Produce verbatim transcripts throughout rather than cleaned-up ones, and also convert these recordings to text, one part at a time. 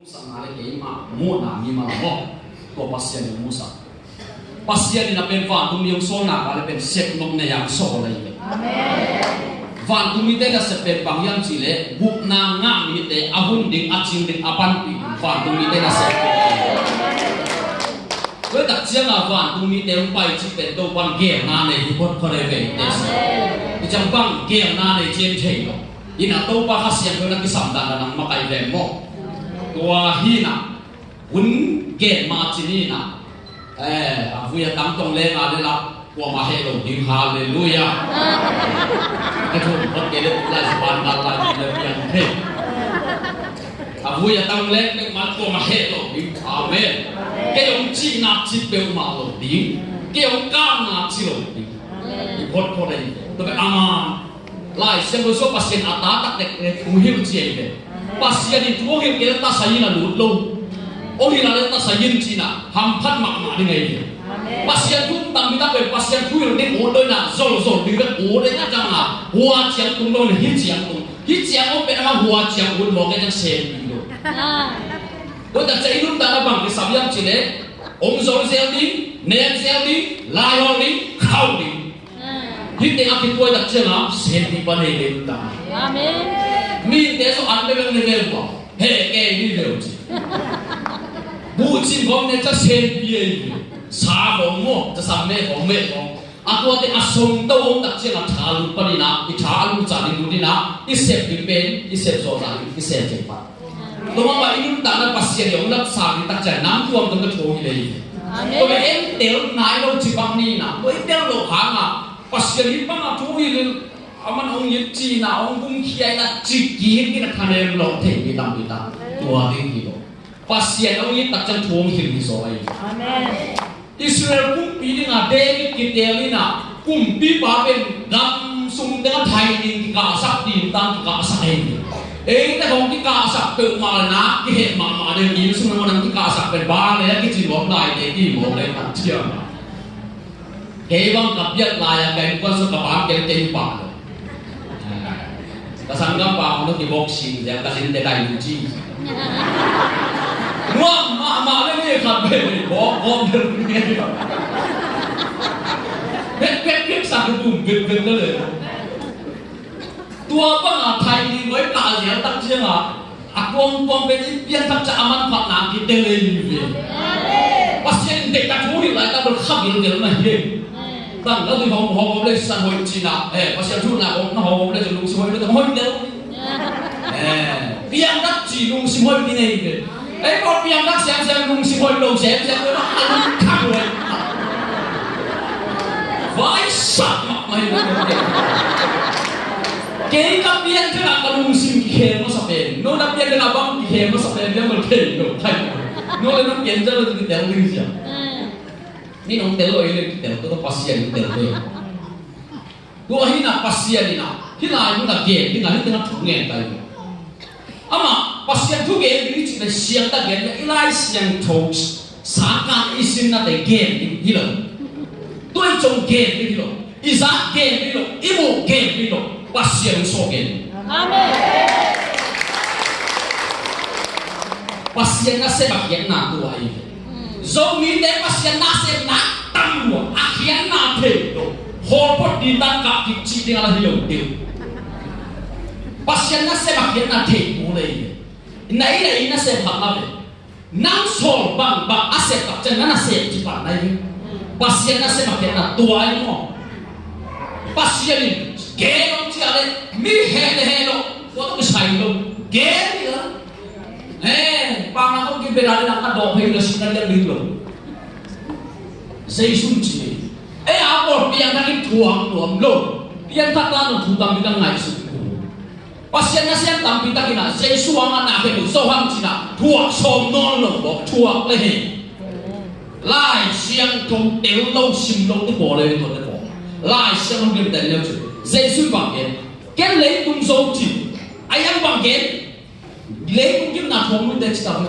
Sang na le keimah muhna mimal maw, tua Pasian in musak. Pasian in a pen vantung mi hong sawlna ka le pen sep nop nei ang sawl ahi ve. Vantung mite nasep pen bang hiam cih leh gupna ngah mite a hun ding, a cing ding, a panpih ding vantung mite nasep pen. Tua tak ciangin vantung mite hong pai cih pen Topa'n geelna nei hi phot phot ahi ve. Tua ciang bang geelna nei ci-in thei lo. Ina Topa Kha Siangtho na kisam dan dan ang makai ve maw. Tua hi na hun gen ma ci ni na. Eh, a vui a tang tong leng a le la kuamah heh lo ding, halleluiah. Ka thum phot kei le lai sa ban ngal lai le piang thei. A vui a tang leng peuhmah kuamah heh lo ding. Amen. Kei hong cihna cih peuhmah lo ding. Kei hong kamna ci lo ding. I phot phot ahi. Tua pen aman. Lai Siangtho sung Pasian a ta tak tek tek thu hilh ci ahi ve. Pasian in thu hong hilh kei le tasai in a lut lo. Hong hilh a le tasai in ci-in a hamphat mahmah ding ahi ve. Pasian thu tampi tak pen Pasian thu hilh ding ut lo in a zolzol ding bek ut lo in a, ciang a hua ciang tung lo in a hi ciang tung. Hi ciang hong pen a hua ciang ut mawk e, ciang sem ding lo. Tua tak ciang i nuntakna bang kisam hiam cih leh hong zol zel ding, nek zel ding, laiholh ding, khauh ding. Hih teng a kituak tak ciangin sempih pan hi lel ta. Amen. Mite zong an bek bek ni vel bang. He kei ni vel ci. Bucin khawng ne ca sempih ei. Sa khawng maw, ca sam me khawng me khawng. A tuate a sawm to om tak ciangin tha lut panin a, i tha a lut ca ding lut in a, i sep ding pen, i sep zawh ta ding, i sep ding pan. Tua mah bang i nuntakna Pasian i hong lapsang ding tak ciang nam tuamtuam ka thu hi lei. Amen. Tua bang en tel nai lo ci bang ni na, tua i tel lo hang a, Pasian hi bang a thu hi lei, a man hong it ci na, hong gumkhia i na ci kik i na thanem lo thei mi tam mi tam. Tua ding hi lo. Pasian hong it tak ciang thu hong hilh hi zaw ahi. Amen. Israel kumpi dingah David kiteel in a, kumpipa pen gam sung tengah thai ding kikahsak ding tang kikahsak ahi. Eite hong kikahsak peuhmah le na kiheh mahmah ding, inn sung nangawn nang kikahsak pen ba le a kici mawk nai te ki mawk le tak ciang. Kei bang ka piat lai-a ka innkuan sung ka bang kei teng pah lo. Ka sanggampa hong na kiboxing zia ka zin te dai lu ci. Nuam mahmah le ni khat ve ni bawk bawk le ni. Pek pek pek sa ka tum pek pek le le. Tua bang a thai ni ngoi ka zia tak ciang a. A tuamtuam pen i pianthak ciang a manphatna kitel ei hi ve. Pasian in deihtak thu hilh laitak bel kha vilvel na hi. Tang na tui hong hong le san hoih cihna, eh, Pasian thu na hong na hong le lungsim hoih le hoih tel. Eh, pianthak ci lungsim hoih ding ei hi ve. Ei, ko pianthak siangsiang lungsim hoih lo siangsiang le na kha hoih. Vai sak mahmah hi ve. Kei ka pian ciangin ka lungsim kikhem masa pen. No na pian ciangin bang kikhem masa pen, pian bel khem lo. Kai. No le no pian ciangin lo kitel ding sia. Ni nong tel lo i le kitel, tua Pasian in tel lo. Tua hi na Pasian in a, hih lai mun a gen ding a, hih teng a thu ngen kai. Amah Pasian thu gen ding i cih le siangtho gen le i Lai Siangtho sangkah i simnate gen ding hi lo. Tua i cong gen ding hi lo. I zak gen ding lo, i muh gen ding lo, Pasian hong sawh gen. Amen. Pasian nasep a khiatna tua ahi ve. Zomite Pasian nasepna tam lua, a khiatna thei lo. Hawlpot ding tangkah kik cih ding a la hi lo ding. Pasian nasep a khiatna thei kul ahi ve. Na i, na i nasep khat mah ve. Nang sawl bangbang a sep tak ciang na nasep ci pan na hi. Pasian nasep a khiatna tua hi maw. Pasian in gen hong ci a le mi heh le heh lo, tua tawh kisai lo. Gen hi a. He, pang na tawh kibet a le nang a dawh phei na sin na lian ling lo. Jesu in ci hi. Ei a pawl piangthak in thuak nuam lo. Piangthak ta nong thu tampi ka ngaihsut. Pasian nasem tampi takin ah Jesu hangah na khen uh, Johan cih ah thuak sawm nawn lo bawk, thuak le hi. Lai Siangtho tel lo, sim lo te pawl le hi, tuate pawl. Lai Siangtho tel tel lo ci. Jesu bang gen, ken leitung zo ci. A iang bang gen, leitung gimna thuak mite ci ta ve.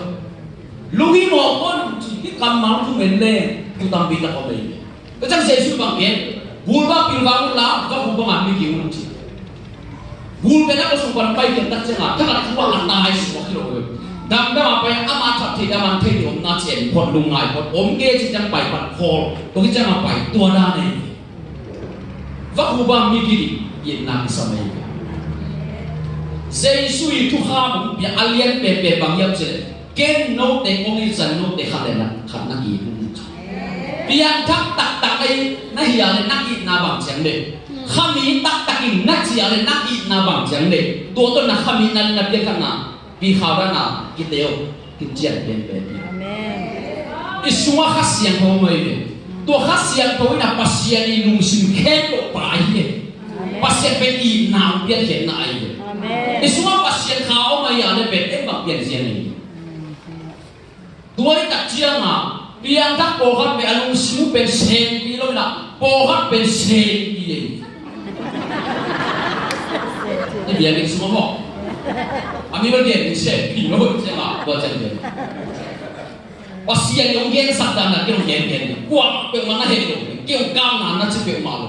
Lunghimawh kei un ci, hih kammal thu men le, thu tampi tak om ei. Tua ciang Jesu bang gen, gul bang pilvang un la, va gul bang a mi ging un ci. Gul pen a ka sung pan pai gen tak ciang a, thakhat thu a la tai suak hi lo ve. Damdam a pai, ama that thei, ama thei ding omna ci en phot, lungngai phot, om kei ci ciang pai pan khawl, tua khit ciang a pai, tua dan ei. Vakhu bang mi kidim itna kisam ei. Jesu i thukham hong pia a lian penpen bang hiam cih leh, ken note kong it zah in note khat le na, khat na it un. Piangthak taktak ei na hi a leh na itna bang ciang leh, khami taktak in na ci a leh na itna bang ciang leh, tua tawh na khami na, na piangthakna pi khau dan a kiteo, kician penpen hi. Amen. I sungah Kha Siangtho om ei ve. Tua Kha Siangtho in a Pasian i lungsim khempeuh pai hi. Amen. Pasian pen itna hong piankhiatna ahi ve. Amen. I sungah Pasian Kha om ei a leh pen ei bang pian zian ei. Tua i tak ciang a, piangthak pawlkhat pen a lungsim uh pen senpi lo in a, pawlkhat pen senpi ei. I biakinn sungah maw, a mi bel biakinn senpi lo ciang a, tua ciang pen Pasian i hong gensak dan a, kei hong gen gen, kua peuhmah na heh lo, kei hong kamna na ci peuhmah lo.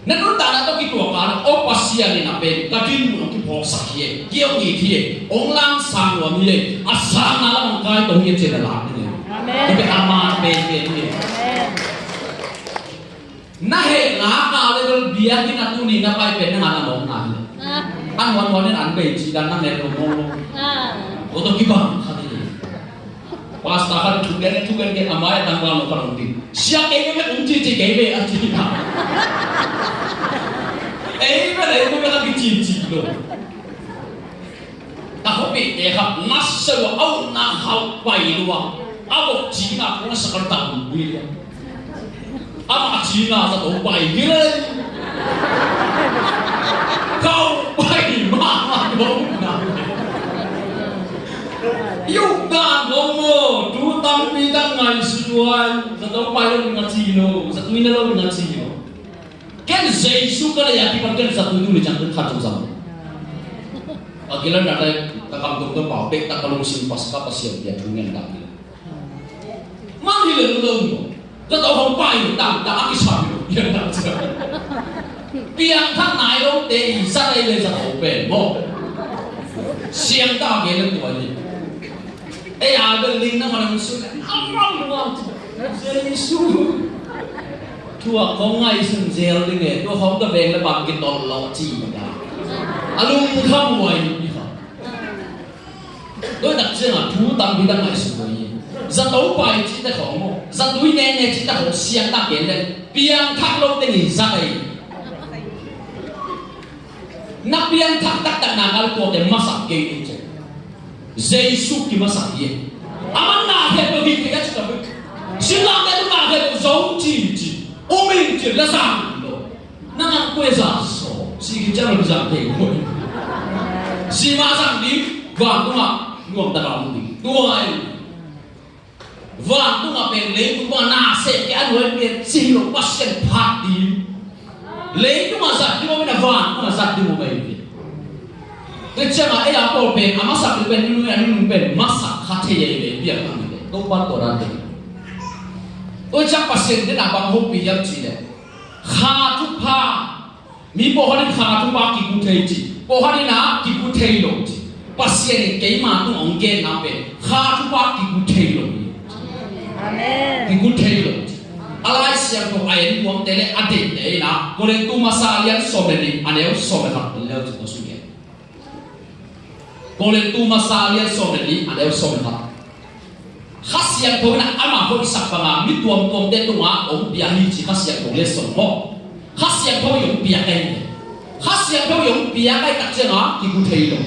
Na nuntakna tawh kituak a, aw Pasian in a pen ka dinmun hong kiphawksak hi e, kei hong it hi e, hong lamsang nuam hi e, a sangna lam hong kai to hi e ci-in na lak ding hi. Amen. Tua pen a man penpen hi e. Amen. Na heh lak a leh bel biakinn a tuni na pai pen na ngah na mawkna hi e. Ah. A nuamnuam in an bei ci dan na nget lo mawk lo. Ah. Tua tawh kibang khat hi e. Pastor khat thu gen, thu gen, gen, a mai a tangval lo khat hong ding. Sia kei ve, hong ci ci kei ve, a ci ta. Ei ve, ei ve, khat kici ci lo. Ta khuapihte khat na sel a, a utna khauh pai lua. A vok ci na kong sa khat ta hong pi lia. Amah cihna zato pai hi leh. Kau pai mahmah lo na. Yuk dan lo maw, thu tampi tak ngaihsun uh a, zato pai lo na ci lo, zatui na lo na ci lo. Ken Jesu ka lei a kipan ken zatui tu ni ciang ken khat zong zang. A kilan na lei, ka kam dong dong pau, pek tak ka lungsim pas ka Pasian pia thu ngen tak ni. Mang hi lel lo maw? Zato hong pai lo, tam, tam, a kisam lo, piang tam sia. Piangthak nai lote i zat ei le zato pen maw? Siang ta gen le tua ni. Ei a bel ling na ma nang su le, a mang lo a. Jesu. Tua kong ngaihsun zel ding e, tua hong ka veng le bang kitol lo ci da. A lungkham huai ni kha. Tua tak ciang a thu tampi tak ngaihsun huai hi. Zato pai cihte khawng maw, zatui nene cihte khawng siang tak gen le, piangthak lo teng in zat ei. Na piangthak taktak na kal tuate masak kei ding ci. Jesu kimasak hi. Aman na khempeuh hi kei a ci tak. Sinlangte tu na khempeuh zo ci ci. Um in ci la sang lo. Na ngang kue za so. Si ki ciang lo za kei kue. Si ma sang ding. Vantungah nuam tak a om ding. Tua ei. Vantungah pen leitung bangah na seh kei a nuai pen si hi lo, Pasian phat ding. Leitungah zat ding om in a vantungah zat ding om ei ve. Tua ciangah ei a pawl pen a masak ding pen nunung a nunung pen masak kha thei ei ve, piak ang ve. Topa tua dan teng. Tua ciang Pasian den a bang hopih hiam cih leh, kha thupha Mi pawlkhat in kha thupha kigu thei ci, pawlkhat in a kigu thei lo ci. Pasian in keima tung hong genna pen kha thupha kigu thei lo hi. Amen. Kigu thei lo ci. A Lai Siangtho a en nuamte le a deihte in a, Korintu masa lian sawm le nih, a neu sawm le khat en leu ci, tua sung gen. Korintu masa lian sawm le nih, a neu sawm le khat. Kha Siangtho in a amah hoihsak banga mi tuamtuamte tungah hong pia hi ci Kha Siangtho lian sawm maw. Kha Siangtho in hong pia kei hi. Kha Siangtho in hong pia kei tak ciangah kigu thei lo.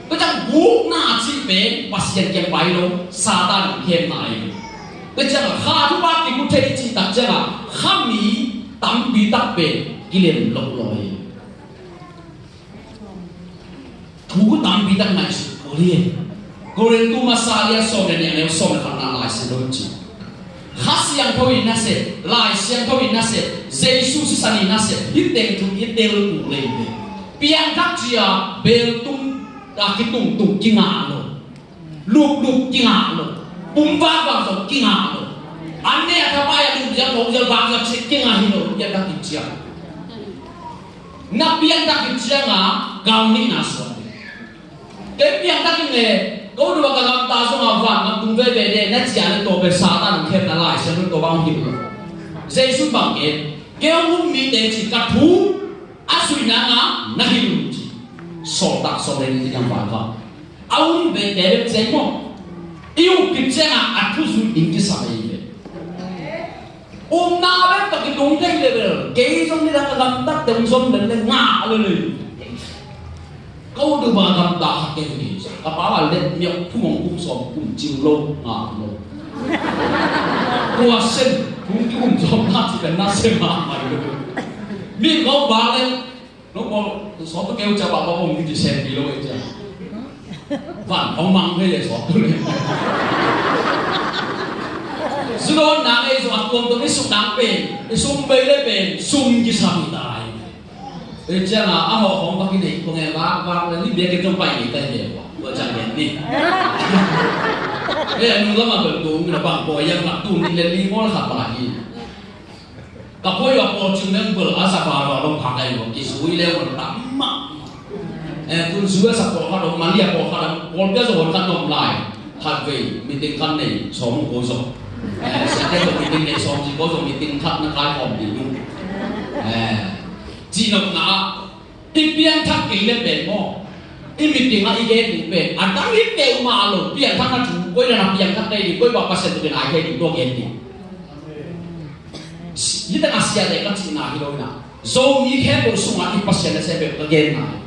Tua ciang gukna cih pen Pasian kiang pai lo, Satan in khemna ahi. Tua ciangah kha thupha kigu thei cih tak ciangah kha mi tampi tak pen kilem lo lo hi. Thu tampi tak ngaihsut kul hi. Korintu masa lian sawm le nih, a neu sawm le khatna Lai Siangtho in ci. Kha Siangtho in nasep, Lai Siangtho in nasep, Jesu sisan in nasep, hih teng thu i tel kul lei ve. Piangthak ci-a beltung a kitungtung kingah lo. Luplup kingah lo. Pumvak bang zong kingah lo. An ne a thapai a lupzial, lupzial bang zong ci kingah hi lo, piangthak in ci-a. Na piangthak in ciangah gal nihna suak ding. Kei piangthak ing e, ko duh a ka gamta zong a van ngam tung veve de na ci a, na tua pen Satan hong khemna Lai Siangtho in tua bang hong hilh lo. Jesu bang gen, kei hong um mite ci ka thu a zuih nang a na hilh un ci. Sawltak sawm le nih ding a vai va a um veve bek ci a hi maw. I up khit ciangin a thu zuih ding kisam ahi ve. Upna bek tawh kitung thei lel. Kei zong nidang a gamtatte hong zom lel le ngah lel. Ko duh bang a gamta kha kei hi. Ka pa bang let miak thum hong kum sawm kum cing lo ngah lo. Tua sem hong ki-um zawhna ci pen na sem mahmah lo. Mi ko bang le No ko sawt tu keu ca ba ba bom ni ci sen pi lo e ca. Van hong mang thei e sawt tu le. Sudon nang e sawt tuam tu ni sum nang pen, i sum bei le pen, sum kisam i tai. E ca na a ho hong ba ki nei ko nge ba ba le ni bia ke jong pai ni tai e wa. Wa ca ni ni. E nu la ma bel tu mi na bang ko yang la tu ni le ni mo la kha ba hi. Ka poi a pawl cing meng bel a sa ba ba long phak ai lo kizui le wan tam mah. Eh, tun zui a sa pawl khat om, mali a pawl khat om, pawl pia zo hon khat om lai. Khat vei, meeting khat nei, sawm ko zo. Eh, sa te zo meeting nei, sawm ko zo meeting khat na kai om di nu. Eh, ci nok na I piangthak kei le pen maw, i meeting ah i gen ding pen a dang hi peuhmah lo. Piangthak na thu koi na piangthak thei ding, koi bang Pasian tungah i gen ding, tua gen ding. Hih teng a siate ka cihna hi lo hi na, Zomi khempeuh sungah i Pasian nasem peuh ka genna hi.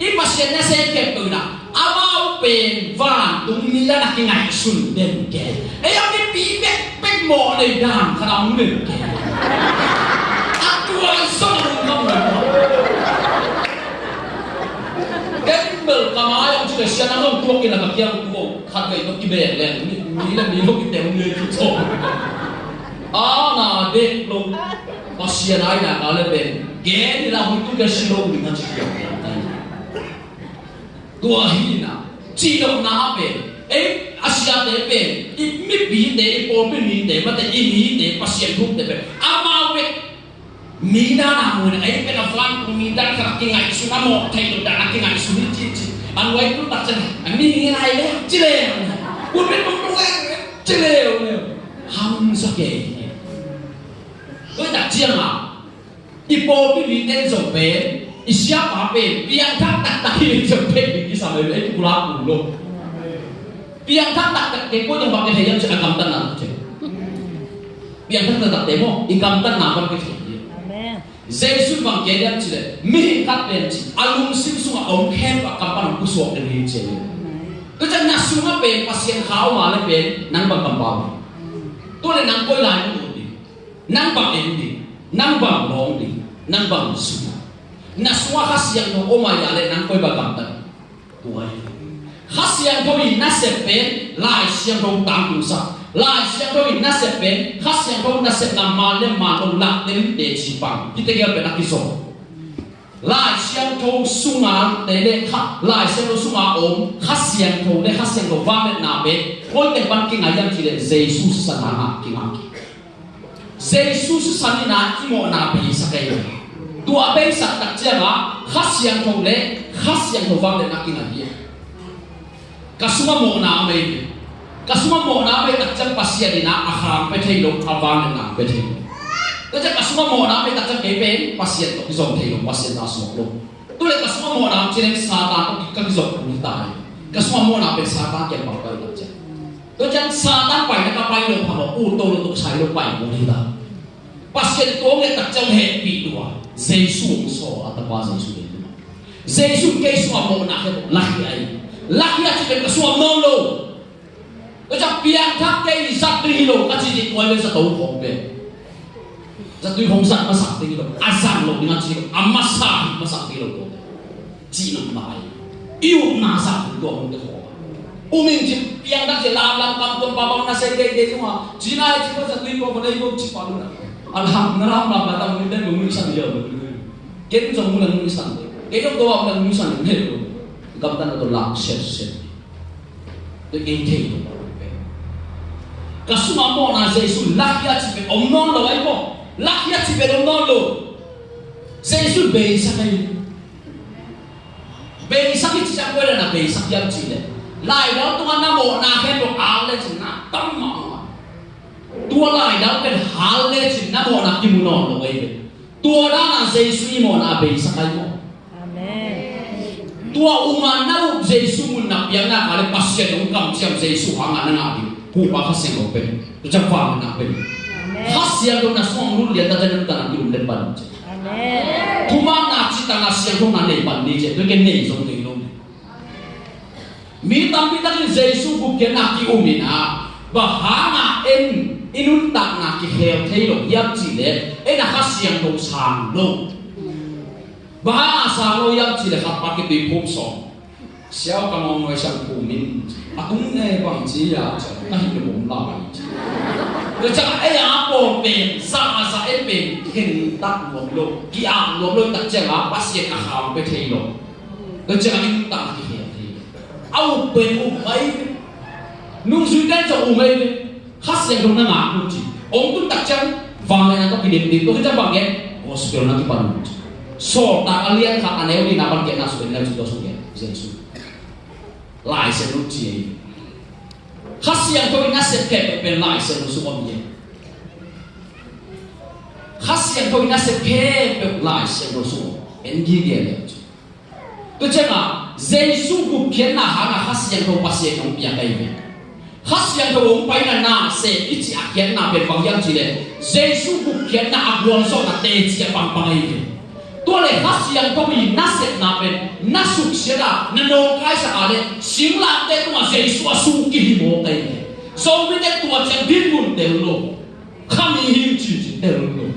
I Pasian nasem khempeuh hi na, amau pen vantung mi dan a kingaihsun den kei. Ei a mipi pek pek mawh nei dan khat a hong nei kei. A tua zong a hong kam lo. Ken bel ka mai hong ci le sia na hong tuak in a ka kiang tuak khat vei tawh kibek leng mi le mi hong kite hong nei kik sawm. A na dek lo. Pasian a ina ka le pen gen ila hong tu ke si lo ni na ci kiang kiang tai. Tua hi na, cihnopna ah pen, ei, a siate pen, i mipite, i pawlpi mite, mate, i mite, Pasian thukte pen, amau pen, mi dan a mu na, ei pen a vantung mi dan khat a kingaihsun a mawh thei lo dan a kingaihsun hi ci ci. A nuai tu tak ciang, a mi hi ngai le, ci le, kun pen tung tung le, ci le, le. Hamsa kei hi. Tua tak ciang a, I pawlpi mite zong pen, i siapa pen piangthak taktak hi zong pen, i kisam ei, ei kula kul lo. Piangthak taktak te ko zong bang ka thei hiam cih a gamtatna te. Piangthak taktak te maw, i gamtatna bang ka thei hiam. Amen. Jesu bang gen hiam cih leh, mihing khat pen ci, a lungsim sungah om khempeuh a kam pan hong pusuak den hi ci. Amen. Tua ciang na sungah pen Pasian kha om a leh pen, nang bang kam pau. Tua leh nang koi lai mah ut ding. Nang bang en ding, nang bang lawng ding, nang bang sum. Na sungah Kha Siangtho om a hia leh nang koi bang gamtat. Tua hi. Kha Siangtho i nasep pen Lai Siangtho tangtungsak. Lai Siangtho i nasep pen Kha Siangtho nasepna man le man lo lak tel in teci pang. Hihte gel pen a kizom. Lai Siangtho sunga te le kha, Lai Siangtho sunga om Kha Siangtho le Kha Siangtho vangliatna pen koite pan kinga hiam cih leh Jesu sisan hangah kinga kik. Jesu sisan in a i mawhna beisak ahi. Tua beisak tak ciangah Kha Siangtho le Kha Siangtho vangliatna kinga hi. Ka sungah mawhna om ei ve. Ka sungah mawhna om ei tak ciang Pasian in a khang pia thei lo, a vangliatna pia thei lo. Tua ciang ka sungah mawhna om ei tak ciang kei pen Pasian tawh kizom thei lo, Pasian tawh a suak lo. Tu le ka sungah mawhna om ci leng Satan tawh ka kizom kul hi ta hi. Ka sungah mawhna pen Satan kiang bang pai tak ciang. Tua ciang Satan pai na ka pai lo pha lo, ut to lo tuk sai lo pai kul hi ta. Pasian tua hong et tak ciang hehpih lua. Jesu hong sawl a, Tapa Jesu hong sawl. Jesu kei sungah mawhna khempeuh lakhia hi. Lakhia cih pen ka sungah om nawn lo. Tua ciang piangthak kei zat ding hi lo ka ci ding tua hi lo zato khawng pen. Zato khawng zat masak ding hi lo. A zang lo ding a ci lo. A masa hi masak ding hi lo tua pen. Cihnopna hi. I upna zat ding tua khawng te khawng. Um in ci piangthak ci lamlam kam tuam pa bang na sei kei kei zong a. Ci nai ci ko zat ding ko ko dei ko ci pa lo na. A lam na lamlam na tam ni den lo nuihsan hi lo. Ken zong mu lang nuihsan. Kei zong tua mu lang nuihsan hi lo. Gamtatna tawh lak siat siat. Tua kei thei lo. Ka sungah mawhna Jesu lakhia cih pen om nawn lo ahi maw. Lakhia cih pen om nawn lo. Jesu beisak ahi. Beisak hi ci ciang koi dan a beisak hiam cih leh, laidal tungah na mawhna khempeuh hal lecin na tam mahmah. Tua laidal pen hal lecin na mawhna kimu nawn lo ahi ve. Tua dan a Jesu i mawhna a beisak ahi maw? Amen. Tua um a na up Jesu mun na piakna kal leh Pasian hong kamciam Jesu hangah na ngah ding. Huhpa Kha Siangtho pen. Tua ciang vangliatna pen. Amen. Kha Siangtho na sungah lut lian ta ciang na nuntakna kium den pan ci. Amen. Thumanna, cihtakna, siangthona nei pan ni ci. Tua ken nei zong nei lo. Mi tampi takin Jesu gupkhiatna ki-um in ah, bang hangah en i nuntakna kikhel thei lo hiam cih leh, en a Kha Siangtho sang lo. Bang hangah sang lo hiam cih leh, khat pa kituiphum sawm. Siau ka ngawng nuai sang phum in, a tung ne bang ci a, ka hih lo bom lai. Tua ciang ei a pawl pen, za a za ei pen, khen tak nuam lo, ki-am nuam lo, tak ciang a Pasian a kham pe thei lo. Tua ciang a i nuntakna kikhel thei. A up pen um mai ve. Nungzuite zong um mai ve. Kha Siangtho na ngak un ci. Hong tun tak ciang vangliatna tawh kidemdem, tua khit ciang bang gen, gospel na kipan un ci. Sawltak a lian khat a neu nihna pan gen na suk en na ci tua suk gen. Jesu. Lai Siangtho ci ei. Kha Siangtho i nasep khempeuh pen Lai Siangtho sung om hi. Kha Siangtho i nasep khempeuh Lai Siangtho sung om. En gige le. Tua ciangah Jesu gupkhiatna hangah Kha Siangtho Pasian hong piak ahi ve. Kha Siangtho hong paina na sep i cih a khiatna pen bang hiam cih leh, Jesu gupkhiatna a gualzawhna teci a pangpang ahi ve. Tua leh Kha Siangtho i nasepna pen na suksiat a, na nawngkaisak a leh singlamteh tungah Jesu a suk kihi mawk ahi ve. Zomite tua ciang dinmun tel lo. Kha mi hi ci ci tel lo.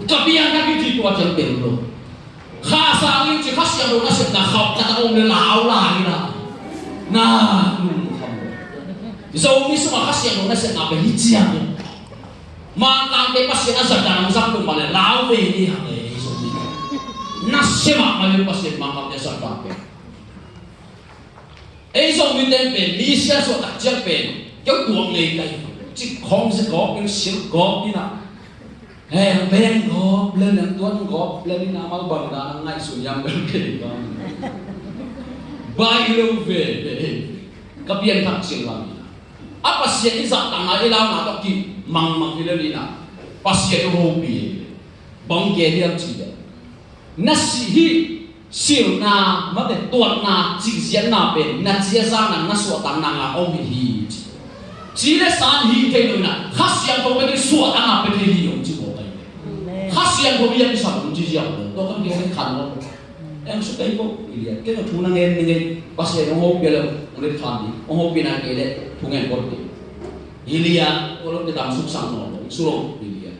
Ka pianthak hi ci tua ciang tel lo. Kha sang hi ci, Kha Siangtho nasepna khauh khat a om leh lau lai hi la. Na nung kham lo. Zomi sungah Kha Siangtho nasepna pen hi ciang hi. Mangkangte Pasian a zat dan hong zang tung mah leh lau ve ni hang e, Zomi. Nasia mahmah leh Pasian Mangkangte zat dan pen. Ei Zomite pen, mi sia suah tak ciang pen, keu tuak ngei kai. Cik khawng sia gawp in, sil gawp in a. Heng beng gawp len, heng tuan gawp len in a, mal bang dan a ngaihsun yam bel kei bang. Bai lo ve ve. Ka pianthak cil lam in a. A Pasian i zahtakna i launa tawh ki mangmang hi lo in a. Pasian i hopih. Bang gen hiam cih leh, na sih hi. Silna, mate, tuatna, cikziatna pen na ciazan nang, na suahtak nang a om hi hi ci. Ci le san hi thei lo in a, Kha Siangtho bekin suahtakna pe thei hi hong ci mawk ahi. Amen. Kha Siangtho i a kisam hong ci ziau lo. Tua kan kei hong khan lo. Em su kei ko, i lian. Kei ko thu na ngen ni ngei. Pasian hong hopih a le hong let khan ding. Hong hopihna kei le thu ngen ko ding. Hi lian, ko lo te dam suk sang nawn lo. Su lo, hi lian.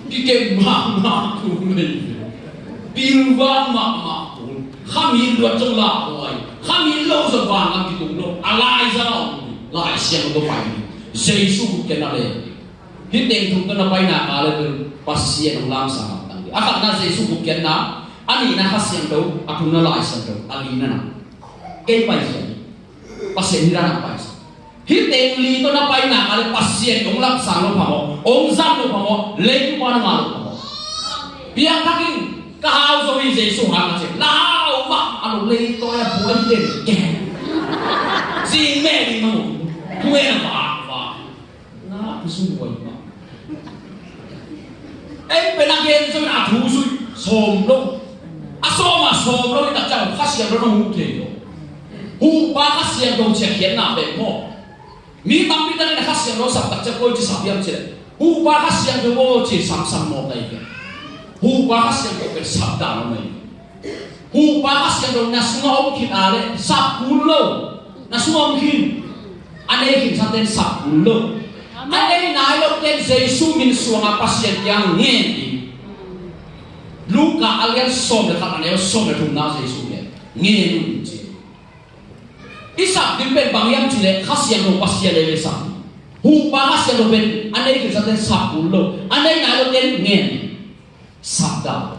Kikem mahmah kul hi. Pilvang mahmah kul. Kha mi luat zong lauhuai. Kha mi lo zong vangam kitung lo. A laiza om. Lai Siangtho pai ni. Jesu gupkhiatna le. Hih teng thum tawh na paina kal leh Pasian hong lamsang hamtang ding. A khatna Jesu gupkhiatna. A nihna Kha Siangtho. A thumna Lai Siangtho. A lina na. Kei pai sian. Pasian hi dan a pai sian. Hih teng li tawh na paina kal leh Pasian hong lamsang lo phamawh, hong zang lo phamawh, leitung pan a ngah lo phamawh. Piangthak in, ka hau zo hi Jesu hang a ci. Lau mah a lo, leitaw a buai den keng. Zing meh ding mah. Thu en a vak vak. Na thu sui buai mah. Ei pen a gen zong a thu zui sawm lo. A sawm a sawm lo i tak ciang Kha Siangtho na huh thei lo. Huhpa Kha Siangtho ciah khiatna pen maw. Mi tampi takin a Kha Siangtho sap tak ciang koi ci sap hiam cih leh, Huhpa Kha Siangtho aw ci samsam mawk ahi ve. Huhpa Kha Siangtho pen sap dan om ahi. Huhpa Kha Siangtho na sungah om khin a leh sap kul lo. Na sungah om khin. A nei khinsaten sap kul lo. Amen. A nei nai loten Jesu min suangah Pasian kiang ngen ding. Luka a lian sawm le khat a neu sawm le thumna Jesu ngen. Ngen un ci. I sap ding pen bang hiam cih leh Kha Siangtho Pasian lei lei sap. Huhpa Kha Siangtho pen a nei khinsaten sap kul lo. A nei nai loten ngen. Sap dan.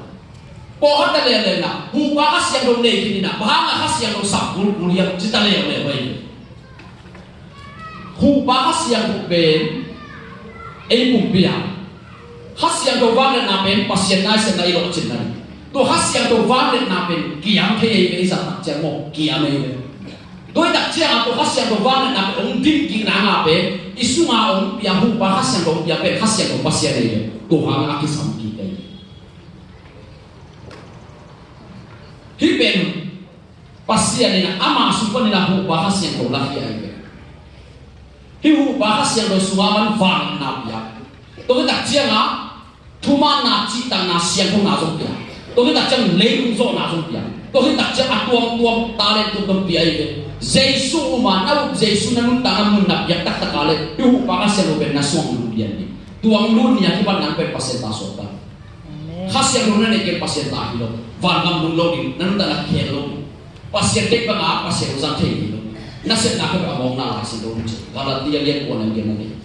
Pawlkhat ta leuleu na. Huhpa Kha Siangtho nei khin in a. Bang hang a Kha Siangtho sap kulkul hiam ci ta leuleu ahi. Huhpa Kha Siangtho pen ei pumpi a. Kha Siangtho vangliatna pen Pasian naisepna i lawhcinna hi. Tua Kha Siangtho vangliatna pen kiam thei ei ve, i zat tak ciang maw, kiam ei ve. Tua hi tak ciangah tua Kha Siangtho vangliatna pen hong dimkikna ngah pen i sungah hong pia Huhpa Kha Siangtho hong pia pen Kha Siangtho Pasian ei ve. Tua hangah a kisam kik ei. Hih pen Pasian in ama sung panin a Huhpa Kha Siangtho lakhia ei ve. Hih Huhpa Kha Siangtho sungah aman vangliatna pia. Tua hi tak ciangah thumanna, cihtakna, siangthona zong pia. Tua hi tak ciang leitung zawhna zong pia. Tua hi tak ciang a tuamtuam, talent tuamtuam pia ei ve. Jesu um a, na up Jesu na nuntakna mun na piak taktak a leh hih Huhpa Kha Siangtho pen na sungah hong lut lian ding. Tua hong lut ni a kipan nang pen Pasian ta suak ta. Kha Siangtho na neih kei leh Pasian ta hi lo. Vangam lum lo ding, na nuntakna kikhel lo ding. Pasian deih bangah Pasian hong zang thei hi lo. Nasepna khempeuh a mawkna Lai Siangtho hong ci. Galatia lian kua neu gen na nei.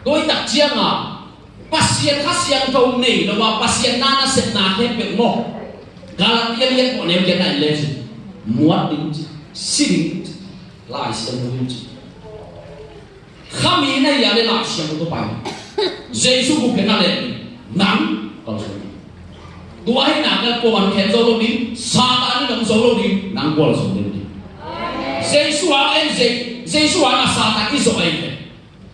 Tua hi tak ciangah Pasian Kha Siangtho nei lo a, Pasian na nasepna khempeuh maw, Galatia lian kua neu gen na nei leh muat ding ci, si ding ci, Lai Siangtho hong ci. Kha mi na hi a leh Lai Siangtho tawh pai. Jesu gupkhiatna leh nang kalsuan ding. Tua ahih nak leh kuaman khel zo lo ding, Satan in hong zo lo ding, nang gualzo lo ding. Jesu hang en, Je- Jesu hangah Satan i zo ei ve.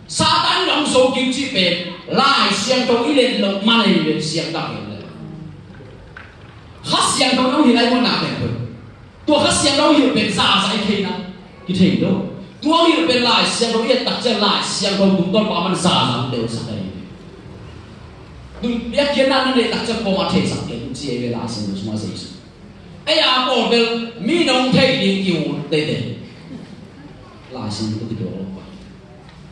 Satan in hong zo kik cih pen Lai Siangtho i let loh man ei ve, siangtak hi leh. Kha Siangtho in hong hilh lai muanna khempeuh. Tua Kha Siangtho hilh pen zaza i thei na, i thei lo. Tua hilh pen Lai Siangtho i et tak ciang Lai Siangtho tungtawn pa man zaza hong teel sak ei. Tun piakkhiatna na neih tak ciang kuamah theisak kei ci ei ve Lai Siangtho sungah Jesu. Ei a pawl bel mi nong thei ding ki ut teitei. Lai Siangtho kituak lo pa.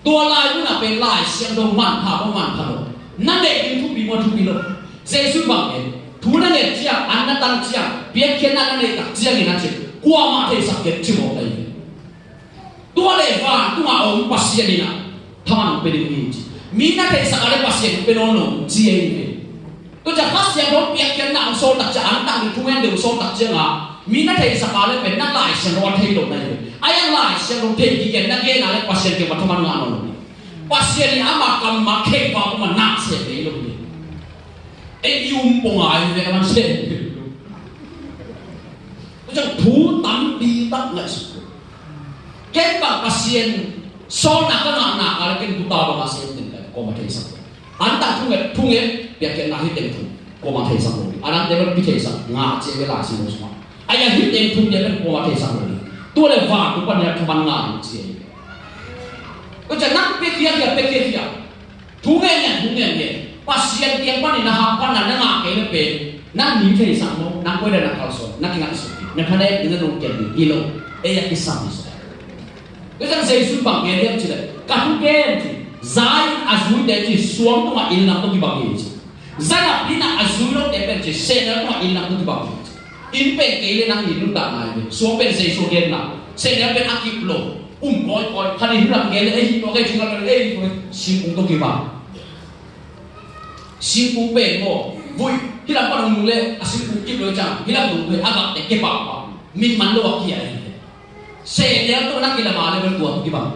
Tua lai mun ah pen Lai Siangtho manpha maw, manpha lo. Na neih ding thupi maw, thupi lo. Jesu bang gen, thu na nget ciang, an na tang ciang, piakkhiatna na neih tak ciangin a ci, kuamah theisak kei ci mawk ta hi ve. Tua leh vantungah a om Pasian in ah thaman hong pia ding hi ci. Mi na theisak a leh Pasian hong pia nawn lo ci ei ve. Tua ciang Kha Siangtho piakkhiatna hong sawl tak ciang, an tang ding thungen ding hong sawl tak ciangah mi na theisak a leh pen na Lai Siangtho a thei lo na hi ve. Ai a Lai Siangtho thei kik in na gen a leh Pasian kiangah thaman ngah nawn lo hi. Pasian in ama kammal kheihfa peuhmah na sem ngei lo hi. Ei i um pong a hi ve, a man sem ngei lo. Tua ciang thu tampi tak ngaihsut. Ken bang Pasian sawlna ka ngah nak a leh ken guta bangah sem ding ka, kuamah theisak. An tang thungen, thungen, piakkhiatna hi teng thung, kuamah theisak lo. An an teng pi theisak, ngah ci ei ve Lai Siangtho sungah. Ai a hi teng thung, piakkhiatna kuamah theisak lo. Tua leh vantung panin a thaman ngah ding ci ei ve. Tua ciang nang piakkhiat, piakkhiat, piakkhiat. Thu ngen ngen, thu ngen ngen. Pasian kiang panin na hahphatna na ngah kei leh pen nang mi theisak maw, nang koi dan a kalsuan, na kingaihsut ding, na thanem ding, na nungkiat ding hi lo. Ei a kisam hi zaw. Tua ciang Jesu bang gen hiam cih leh, ka thugen ci, za in a zuite ci, suang tungah inn lam tawh kibang hi ci. Za napi in a zui lote pen ci, sehnel tungah inn lam tawh kibang hi ci. Inn pen kei leh nang i nuntakna hi ve. Suang pen Jesu a genna, sehnel pen a kip lo. Um kawikawi, khat in hih lam gen leh ei hih tuak, ei hih tuak, ei hih tuak, singkung tawh kibang. Singkung pen maw, vui, hih lam pan hong nung leh a singkung kip lo ciang, hih lam nung leh a gakte kipahpah, min man lo a kia hi. Sehnel tawh na kilam a leh bel tua tawh kibang.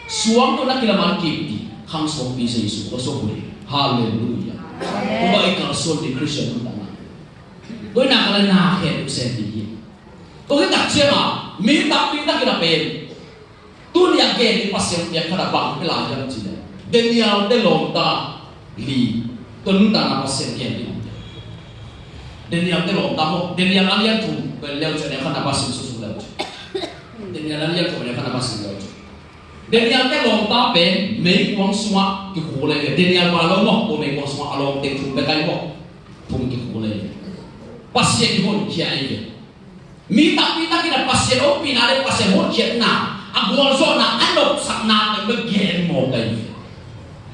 Suang tawh na kilam a leh kipti, khang suangpi Jesu, ka suang pule. Halleluiah. Amen. Tua i kalsuan ding Khristian nuntakna. Tua hi nak leh na khen uh sem ding hi. Tua hi tak ciangah mi tampi takin a pen tuni a gen ding Pasian piak khat a bang pia lai hiam cih leh, Daniel-te lawmta li, tua nuntakna Pasian gen ding. Daniel-te lawmta maw, Daniel a lian thum, tua leu ciang a khan a Pasian susuk leu ciang. Daniel a lian thum a khan a Pasian leu ciang. Daniel-te lawmta pen meikuang sungah kikhul ei ve. Daniel pa lo maw, tua meikuang sungah a lawmte thum bek ai maw, thum kikhul ei ve. Pasian i honkhia ei ve. Mi tampi takin a Pasian ompihna leh Pasian hotkhiatna, a gualzawhna, a nopsakna teng bek gen mawk ahi ve.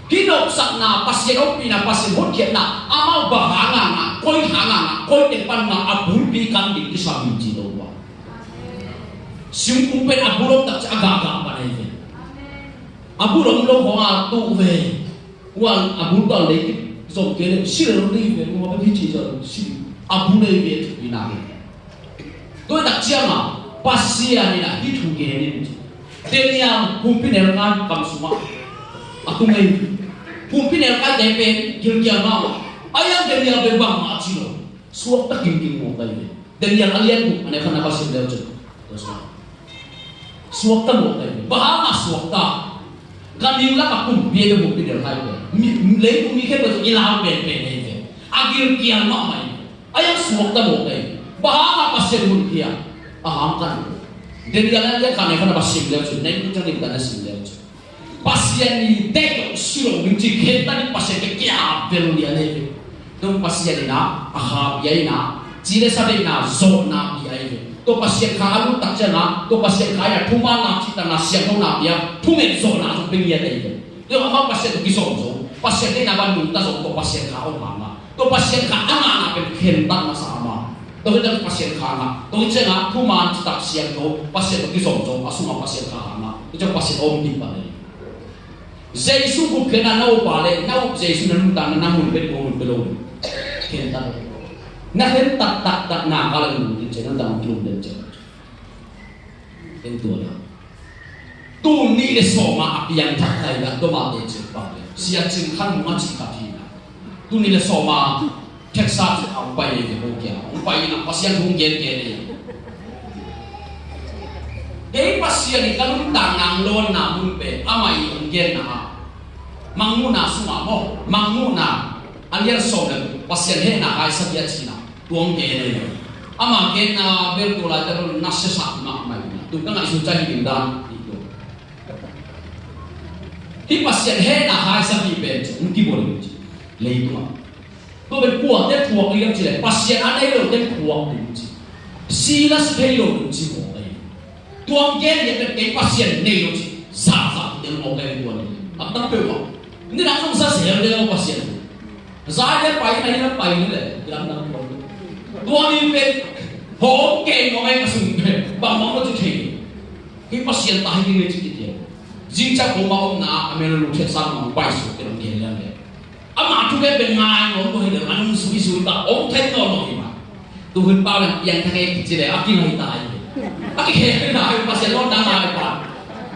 Hih nopsakna, Pasian ompihna, Pasian hotkhiatna, amau bang hang a ngah, koi hang a ngah, koi teng pan ngah, a bulpi kan ding kisam hi ci lo uh a. Singkung pen a bul om tak ciang a gahgah pan ahi ve. A bul om lo khawng a tuh ve. Ua a bul tawh lei kizom kei leh si lel ding hi ve, ua bek hi ci zaw si ding. A bul lei ve thupi nak hi. Tua hi tak ciangah Pasian in ah hih thu gen in ci. Daniel humpinelkai kam sungah a tung ei. Humpinelkaite pen gilkial mah uh. A yang Daniel pen bangmah ci lo. Suakta kingking mawk ta hi ve. Daniel a lian guk a neu khatna va sim leu cin. Suakta mawk ta hi ve. Bang hanga suakta? Ganhing lak a kumpi a bia buk pi del hai ve. Leitung mi khempeuh i lau penpen hi ve. A gilkial mahmah hi ve. A yang suakta mawk ta hi ve. Bang hanga Pasian hun khia? A hang kan. Daniel a lian khatna va sim leu cin. Nai mun cang dim ta na sim leu cin. Pasian i deih lo si lo ding ci, khentat in Pasian ka kia bel lian hi ve. Tua Pasian in a, a kha pia in a, ci le sa deihna zawhna pia hi ve. Tua Pasian kha a lut tak ciangin a, tua Pasian kha in a thumanna, cihtakna, siangthona pia, thunget zawhna zong pia ngiat hi ve. Tua amau Pasian tawh kizom zong, Pasian deihna bang nungta zong tua Pasian kha om hang a. Tua Pasian kha a ngahna pen khentat masa a ma. Tua hi ciang Pasian kha ngah. Tua hi ciang a thuman citak siangtho Pasian tawh kizom zong a sungah Pasian kha ngah. Hi ciang Pasian om ding pan hi. Jesu gupkhiatna na up a leh, na up Jesu na nuntakna na mun bek ko mun bek lo. Khentat. Na khentat taktak na ka leh mun ding ciang na tang kilum den ciang. En tua na. Tuni le sawma a piangthak thei la, tua mah te cih bang le. Sia Cing Khan Mung a cih khat hi na. Tuni le sawma Texas a hong pai le ko kia. Hong pai na Pasian hong gen gen le. Kei Pasian i ka nuntakna hong lawnna mun pen, amah i hong genna ah. Mangmuhna sungah maw. Mangmuhna. A lian sawm le Pasian hehna hai sagih a cihna. Tua hong gen hi. Ama genna bel tua laitakin na siasak mahmah hi. Tua ka ngaihsun cai hi ding dan hi tua. Hih Pasian hehna hai sagih pen ci hong kibawl hi ci. Leitungah. Tua pen kuate phuak ding hiam ci leh Pasian a nei lote phuak ding ci. Silas thei lo ding ci mawk ahi. Tua hong gen hi a pen kei Pasian nei lo ci. Zahzah ding mawk ahi tua ni. A tam peuhmah. Ni nang zong sa sel ding mawk Pasian. Zai le pai na hi na pai ni le, lamdang tuan. Tua ni pen, hong kei ngawng ei ka sung pen, bang mawng lo ci thei. Hi Pasian ta hi ding le ci kitian. Zing ciang ko ma om na, a mel lu thiat sang mawng pai su pen hong kei lian le. Ama thu pen pen ngai ngawng ko hi le, a nung sui sui ta, hong thei ngawng ngawng hi ma. Tu hun pau le piangthak e kici le, a kilawh ta hi. A kikhel ta hi, Pasian lawh ta hi pa.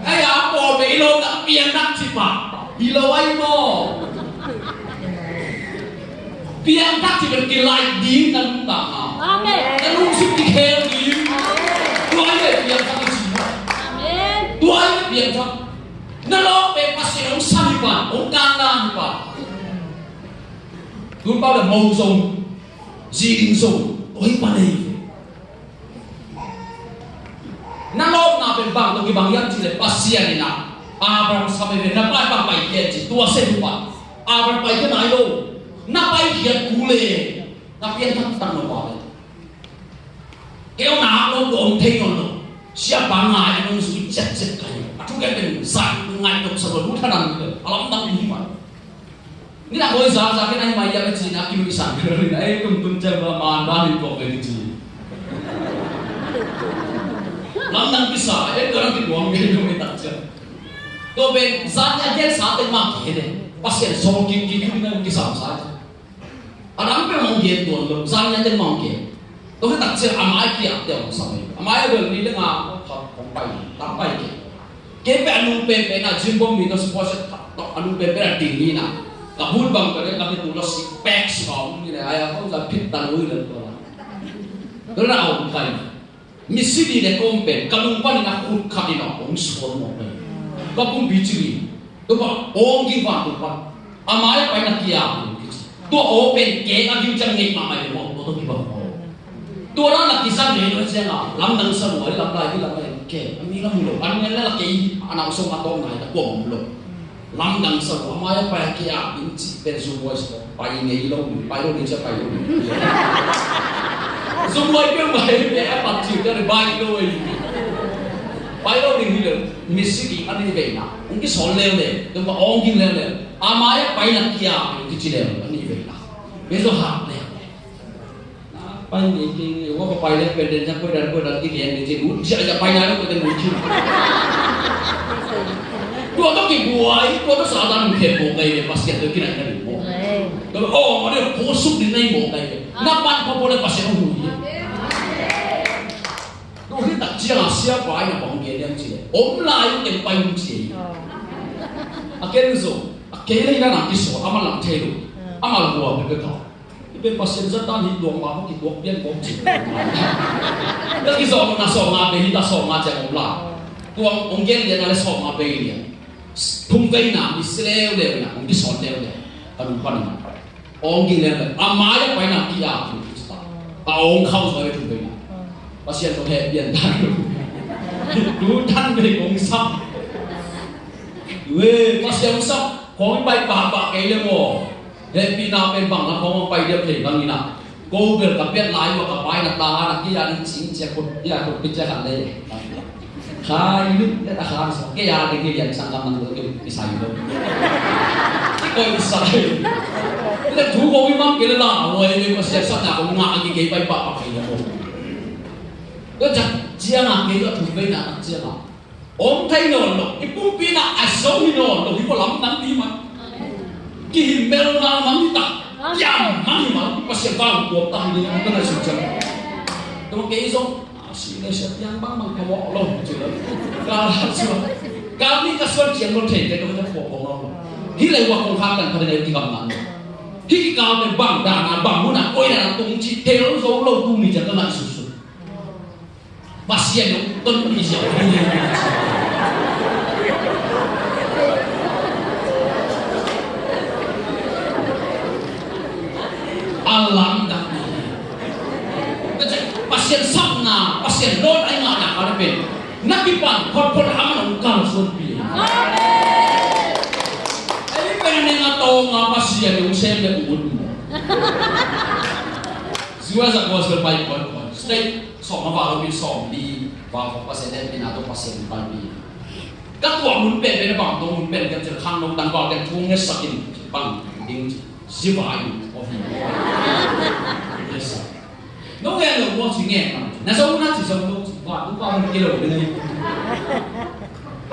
Ai a pawlpi i lawh ta piangthak ci pa. I lawh ai maw. Piangthak ci pen kilai ding na lungtang a. Amen. Na lungsim kikhel ding. Amen. Tua hi le piangthak i ci pa. Amen. Tua hi le piangthak. Na lawh pen Pasian hong sam hi pa, hong kanna hi pa. Tu pau le mo zong. Zi ding zong, oi pa nei. Na lawpna pen bang tawh kibang hiam cih leh Pasian in ah Abraham sam ei ve, na pa bang paikhia ci, tua seh uh pa. Abraham paikhia nai lo. Na paikhia kul e. Na pianthak tak lo pa le. Kei nak lo, kua om thei nawn lo. Siapa ngai a nung zui ciatciat kai. A thukhen pen zan ngai nop sa lo, lu thanan lo. A lamdang hi pa. Ni na koi za za kei na hi mai ya ka ci na ki lui san ka ri na, eh, tum tum ciang ba man ba ni ko ka ci. Lam nang ki sa, eh, ka ram ki buang kei ko me tak ciang. To ben za ya gen sa te ma ki he de. Pasian song ki ki ki na ki sam sa. A dang pe mong gen tuan lo, za ya te mong gen. Tua hi tak ciang a mai kia te ong sa mai. A mai a bel ni le nga khat kong pai, tak pai ke. Ke pe a nung pen pen a gym bom mi to sport set tak tok a nung pen pen a ding ni na. Ka hun bang ka le ka pe tu lo six pack si ong ni le ai a kong za phit ta lui le tua la. Tua na ong kai. Mi si ni le kong pen ka lung pan na khut khat ni na ong suan mo pen. Ka pum bi ci ni. Tua pa ong ki van tua pa. A mai a pai na kia ong ki ci. Tua aw pen kei a ding ciang ngei mahmah hi lo, tua tawh kibang aw. Tua dan a kizang ngei lo ciang a, lamdang sa lua, lamdang hi lamdang hi kei, a mi lam lo, a ngen le la kei, a nau song a tawm nai ta kuang om lo. Lamdang sa lua, a mai a pai a kei a, in ci pen Zoom Boys ko, pai ngei lo, pai lo ni cia pai lo ni. Zoom Boy peuhmah hi, peuh a pat ci, ka le pai lo hi. Pai lo ni hi lo, mi si ki a ni ve na, ong ki sol leu le, tua pa ong ki leu le, a mai a pai na kia, ong ki ci leu, a ni ve na. Ve zo ha le. Pai ni ki, wa ko pai le pen den sa ko dan ko dan ki den ni ci, u cia ya pai na ko den u ci. Tua to ki buai, tua to Satan ke ko kai le Pasian to ki na ka ni mo. To o ma de ko suk ni nei mo kai le. Na pan ko po le Pasian hu ni. Tua hi tak ciang a sia pai na bang gen liang ci le. Om lai u ken pai um ci. A ken zo. A kei le na lang ki so, a ma lang thei lo. A malhua peuhpeuh kha. I pen Pasian zat dan hi tuak mah, kituak pian kawm cih. Ka kizawh na sawm nga peuh hi ta, sawm nga ciang om la. Tuang ong gen lian a le sawm nga peuh hi lian. Thum veina mi si leuleu na, ong kisawn leuleu. Ka lung pan na. Ong ging leuleu. A mai a paina ki a ki. A ong khauh zaw hi thum veina. Pasian tawh heh pian dan lo. Tu tan vei kong sam. Wei, Pasian ong sam. Kong pai pahpah kei le maw. Hehpihna pen bang na kong pai dia thei bang ina. Ko bel ka piat lai ua ka pai na ta na ki a ni cing cia kut dia kut pi cia kan le. Khai lut le ta khan sa. Ke ya de ke ya sang kam nang lo ke ki sai lo. Ki koi ki sai. Le thu ko mi mang ke le la. Wei, Pasian sam na ko nga ki ke pai pahpah kei le ko. Ka cak ciang a kei ka thum veina tak ciang a. Om thei nawn lo, i pumpi na a zo hi nawn lo, hi ko lam nam pi ma. Kihimmel ngal nam hi ta, kiam man hi ma, Pasian vang kuam ta hi ni, ka na suk ciang. Tuma kei zong, a si na sia piang bang bang ka mawh lo, ci lo. Ka la sua. Ka mi ka suan ciang lo thei, ka ka ka kuam lo. Hi lai wa kong khak kan ka dei ki kam nan. Hi ka me bang da na bang mu na, koi na tung ci, thei lo zo lo tung ni ciang ka na suk suk. Pasian nong ton mi ziau. A lamdang mi. Pasian sapna, Pasian lawm ai ngahna ka na pen. Na kipan photphot a man ong kal suan pi. Ei pen a neng a tawng a Pasian nong sem le ut mo. Zua za gospel pai photphot. State. Sawm a val lo pi sawm li val kong Pasian len pi na to Pasian val pi. Ka tuak mun pen pen a bang to mun pen kan cil khang nong tang val kan thung nge sakin bang ding zi vai o hi. Yes. Nong nge lo mo ci nge ma. Na zo na ci zo lo ci va tu va mun ki lo ni.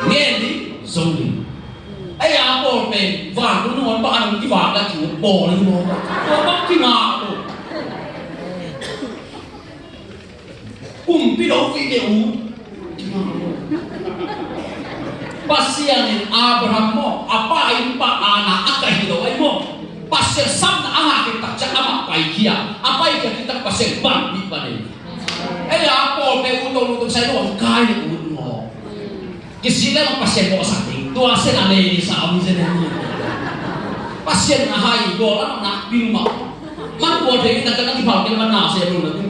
Nge ni zo ni. Ai a pawl pen va tu nong ba nong ki va ka ci pawl ni mo. Ko ba ki nga ko. Kumpi lo pi de u. Pasian in Abraham maw, a pa in pa ana a ka hi lo ai maw. Pasian sapna a ngah khit tak ciang amah pai khia. A pai khia khit tak Pasian ban pi ban ei. Ei a pawl pe u to lu to sai lo kai de u maw. Kisih leh Pasian bawlsak ding. Tua sen a lei sa om zen a ni. Pasian a hai bawl a nak bil mah. Man bawl thei na ka na kiphal kei man na se lo na tu.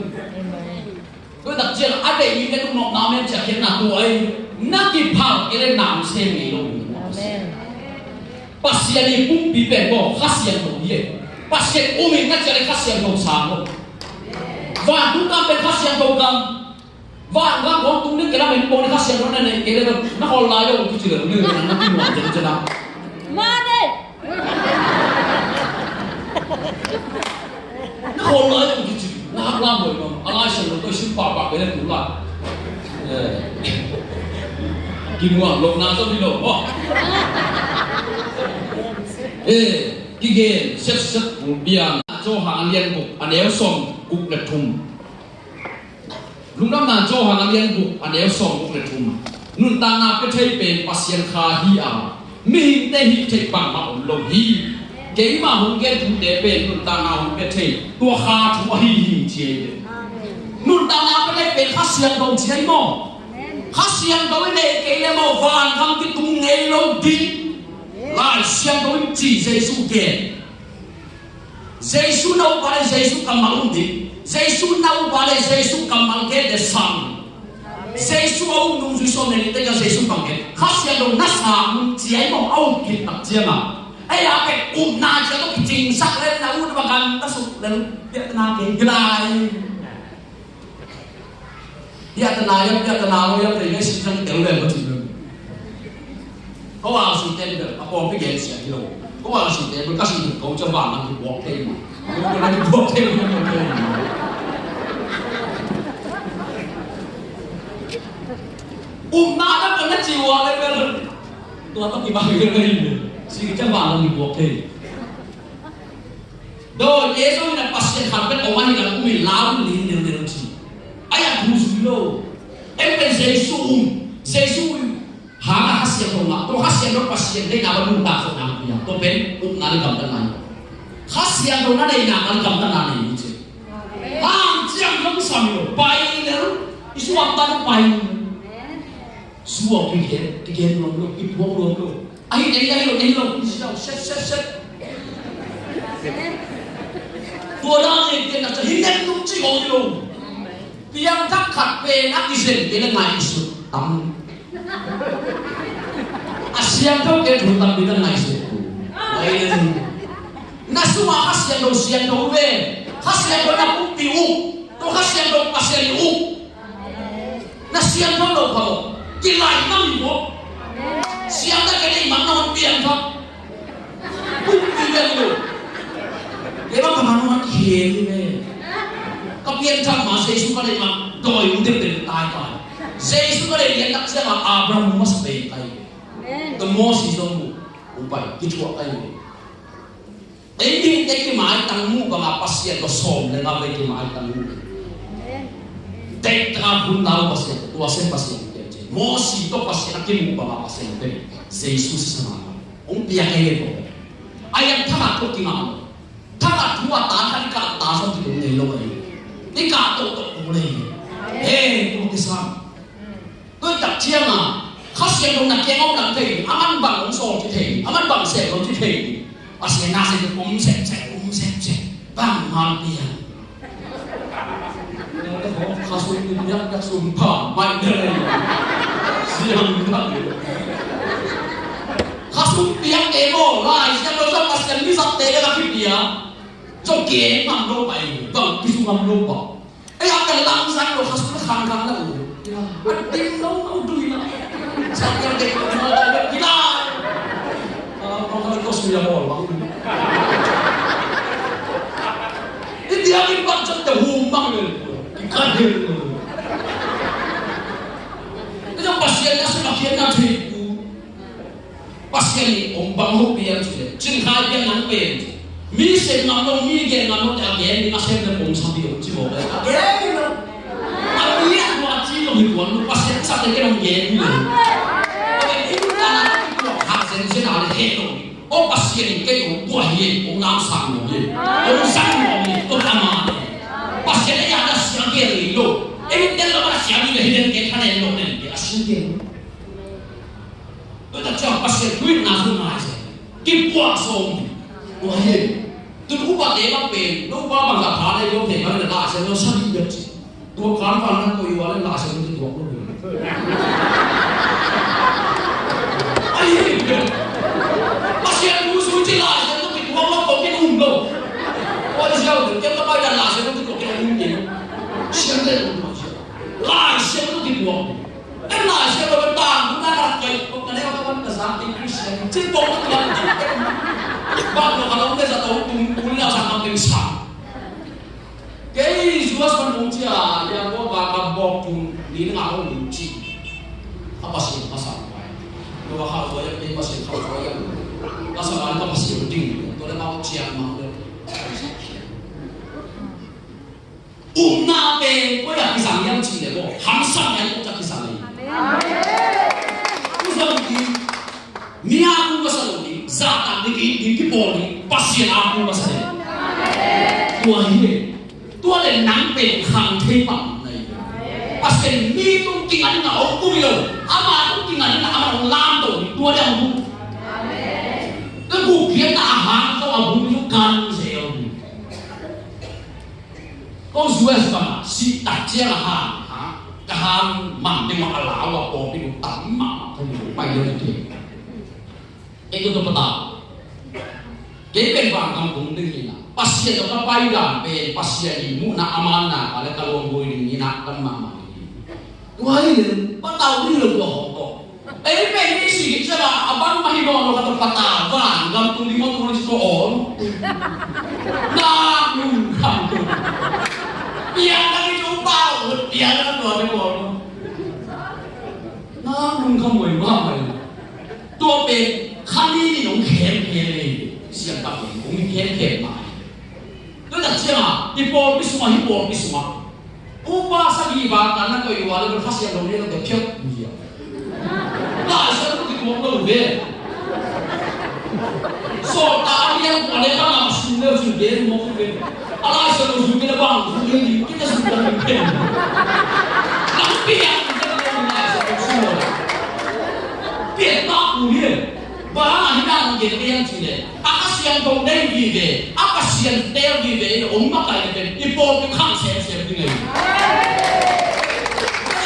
Tua tak ciang a deih mi te tung nawkna men ciah khiatna tua ei. Na kiphal kei leh na om se ngei lo. Amen. Pasian i pumpi pen baw Kha Siangtho hi ei. Pasian um in na ciah leh Kha Siangtho sang lo. Vantung kam pen Kha Siangtho kam. Van, van kong tung ding kei la men kong ni Kha Siangtho na nei kei le na khol lai lo kici le ni na kimuan ciang ciang na. Mane. Na khol lai lo kici na hak lam lo a Lai Siangtho to sim pa pa kei le tu la. Eh. Kimuan lo na zo ni lo mo. Eh, kigen set set kul pian. Johan a lian guk a neu sawm guk le thum. Lungdamna Johan a lian guk a neu sawm guk le thum. Nuntakna pia thei pen Pasian Kha hi a, mihingte hih theih bangmah om lo hi. Keimah hong gen thute pen nuntakna hong pia thei tua Kha thu ahi hi ci ei ve. Nuntakna pia thei pen Kha Siangtho ci ei maw. Kha Siangtho i neih kei le maw van gam kitung ngei lo ding. Lai Siangtho in ci Jesu gen. Jesu na up a le Jesu kammal um ding. Jesu na up a le Jesu kammal gen le sang. Jesu a um nung zui sawm le nih te ka Jesu bang gen. Kha Siangtho na sa mun ciai mawh a um khin tak ciang a. Ei a pek upna ciang a kicingsak le na ut va kan ta suk le piakna kei gilai. Piahtana hiam, piahtana lo hiam, tei ngai sik nang teu lem a cin lo. Ko a sik ten bel a pawlpi gen sia hi lo. Ko a sik ten bel ka sik ko ciang bang nang buak thei ma. Ko nang buak thei ma. Upna na ko na ci ua le bel. Tua to ki bang le bel. Sik ciang bang nang buak thei. Dawi e zong in a Pasian khat bek om ahih lam um in lau in ling neu neu ci. Ai a thu zui lo. Em pen Jesu um. Jesu um. Hang a Kha Siangtho ngah. Tua Kha Siangtho Pasian deihna va nuntak khawh nang pia. Tua pen upna le gamtatna hi. Kha Siangtho na neihna, a gamtatna nei ni ci. Hang ciang zong sam hi lo, pai lel. I suakta na pai. Suak kigen, kigen nuam lo, i puak nuam lo. Ahi, ei, ei lo, ei lo, i siau, set, set, set. Tua dan ei, ei na, hi nem nung ci ngong hi lo. Piangthak khat pen a kizen kei le ngaihsut tam. A siangtho kei thu tampi na ngaihsut. Na sungah Kha Siangtho siangtho ve. Kha Siangtho na pumpi uh. Tua Kha Siangtho Pasian i uh. Na siangtho lo pha lo. Kilai ngam hi maw. Siangtho kei le i mang na hong piangthak. Pumpi bek lo. Kei bang ka man nuam khem hi ve. Ka pianthak ma Jesu ka deih ma dawi um deuh deuh tai tai. Jesu ka deih lian tak ciang a Abraham masa pen kai. Amen. Ka Moses zong mu. Upai kithuah kai ve. Ei ding te kimaitang mu banga Pasian ka sawm le nga ve kimaitang mu. Amen. Deih taka hun lau Pasian tua sem Pasian kian ce. Moses tawh Pasian a kimu banga Pasian pen Jesu sisan a. Hong piak ei ko. A yang thangah tua kingah lo. Thangah thu a ta khat i kah ta zong kidong ngei lo ahi. I kah tohtoh ko le. He, tua kisam. Tua i tak ciang a, Kha Siangtho na kiang a hong lang thei, a man bang hong sawl ci thei, a man bang sem lo ci thei. Pasian na sem lo om sem sem, om sem sem. Bang mal piang. Kha sung in yak yak sung pha mai ne. Siang yak. Kha sung piang e mo lai siang lo zong Pasian mi zat te le la ki piang. Zong ke ngam lo pai bang ki sung ngam lo pa. Ei a ka lang zang lo kha sung khang khang la u. A dim lo lo dui la. Sa piang de ko mo da ki la. A ko ka ko sung ya mo bang. India in bang cak te hum bang le. Ka hil lo. Ina Pasian na sa Pasian na thei ku. Pasian in hong bang ho pian ci le. Cin khai pian nang pen. Mi sem ngam lo, mi gen ngam lo, a gen ding a sem le pom sa pi hong ci mo le. A gen ding lo. A mi a tua ci lo hi tuan lo. Pasian sa te ke hong gen ding lo. A gen ding lo. A na ki tua kha sen sen a le he lo. O Pasian in kei hong tua hi, hong nam sang lo hi. Hong sang lo hi, o ta ma. Pasian e ya na siang gen lo. E mi ten lo ma siang lo hi den ke kha ne lo ne. A siang gen lo. Tua tak ciang Pasian thuhilhna zong ngai se. Kipuah sawm hi. Tua hi. Tun upa te bang pen, no upa bang ka pha le, no te bang na la se, no sa di bek ci. Tua kan bang na ko i wa le la se, no ti tuak lo. Ai hi. Pasian thu su ci la se, no ti tuak lo, ko ki um lo. Tua di siau, kem ka pai la se, no ti tuak lo. Sian le, la se, no ti tuak lo. Em lai sia lo, em bang, em lai rak kai, ko ka ne ka wan ka sang Christian. Ci ko ka tuan ci. Bang lo ka lo ne sa to tung, tung la sa ka peng sa. Kei zuas man tung cia, ya ko ka ka bok tung, ni nga ko ni ci. Ka Pasian ka sa. Lo ka ka ko ya, kei Pasian ka ko ya. Ka sa ka Pasian ding, ko le ka ko cia ma le. Upna pen koi ah kisang hiam cih leh maw, hamsatna in koi ah kisang hi. Amen. Tua zong hi, mi a kum ka sa lo ding, zahtak ding, ding kipawl ding, Pasian a kum ka sa ding. Tua hi, tua leh nang pen khang thei pah na hi. Pasian mi tung kinga ding a hong kum hi lo, ama tung kinga ding a ama hong lamto ding, tua leh hong kum. Ka gukhiatna a hang tawh a bung hi lo kan zel ding. Ko U S bang a sih tak ciang a hang, ha? Ka hang man ding a lau a pawlpi uh tam mahmah ka hi uh pai lo ding. Kei ko to pata. Kei pen vang kam kong ding hi na. Pasian to ka pai dan pen Pasian i muhna a manna ka le ka luang bui ding hi na kan mahmah ding hi. Tua hi le patau ding lo tua hong ko. Ei pen mi si ciang a bang mah hi lo lo ka to pata van gam tung ding mo tung ding so on. Na nung kham. Piang ka ni tu pau piang ka tua ni mo. Na nung kham mo ma ma. Tua pen kha ni ni nong khem khem ni. Siang ka pen nong khem khem ma. Tua tak ciang a i pawlpi sungah hi pawlpi sungah. Upa sagih bang kan na koih uh a le Kha Siangtho ne lo te phiat uh hi a. Lai Siangtho kituak lo ve. Sawltak a lian uh a le bang a sin le uh ci Ken mawk ken. A Lai Siangtho zui ken a bang zui ken, ken a zui ken ken. Lampi a ken a ken a Lai Siangtho zui ken. Pian ta ku lian. Bang a hi nang gen lian ci le. A Kha Siangtho nei vive, a Pasian teel vive in hong makaih le pen i pawlpi khang semsem ding ahi.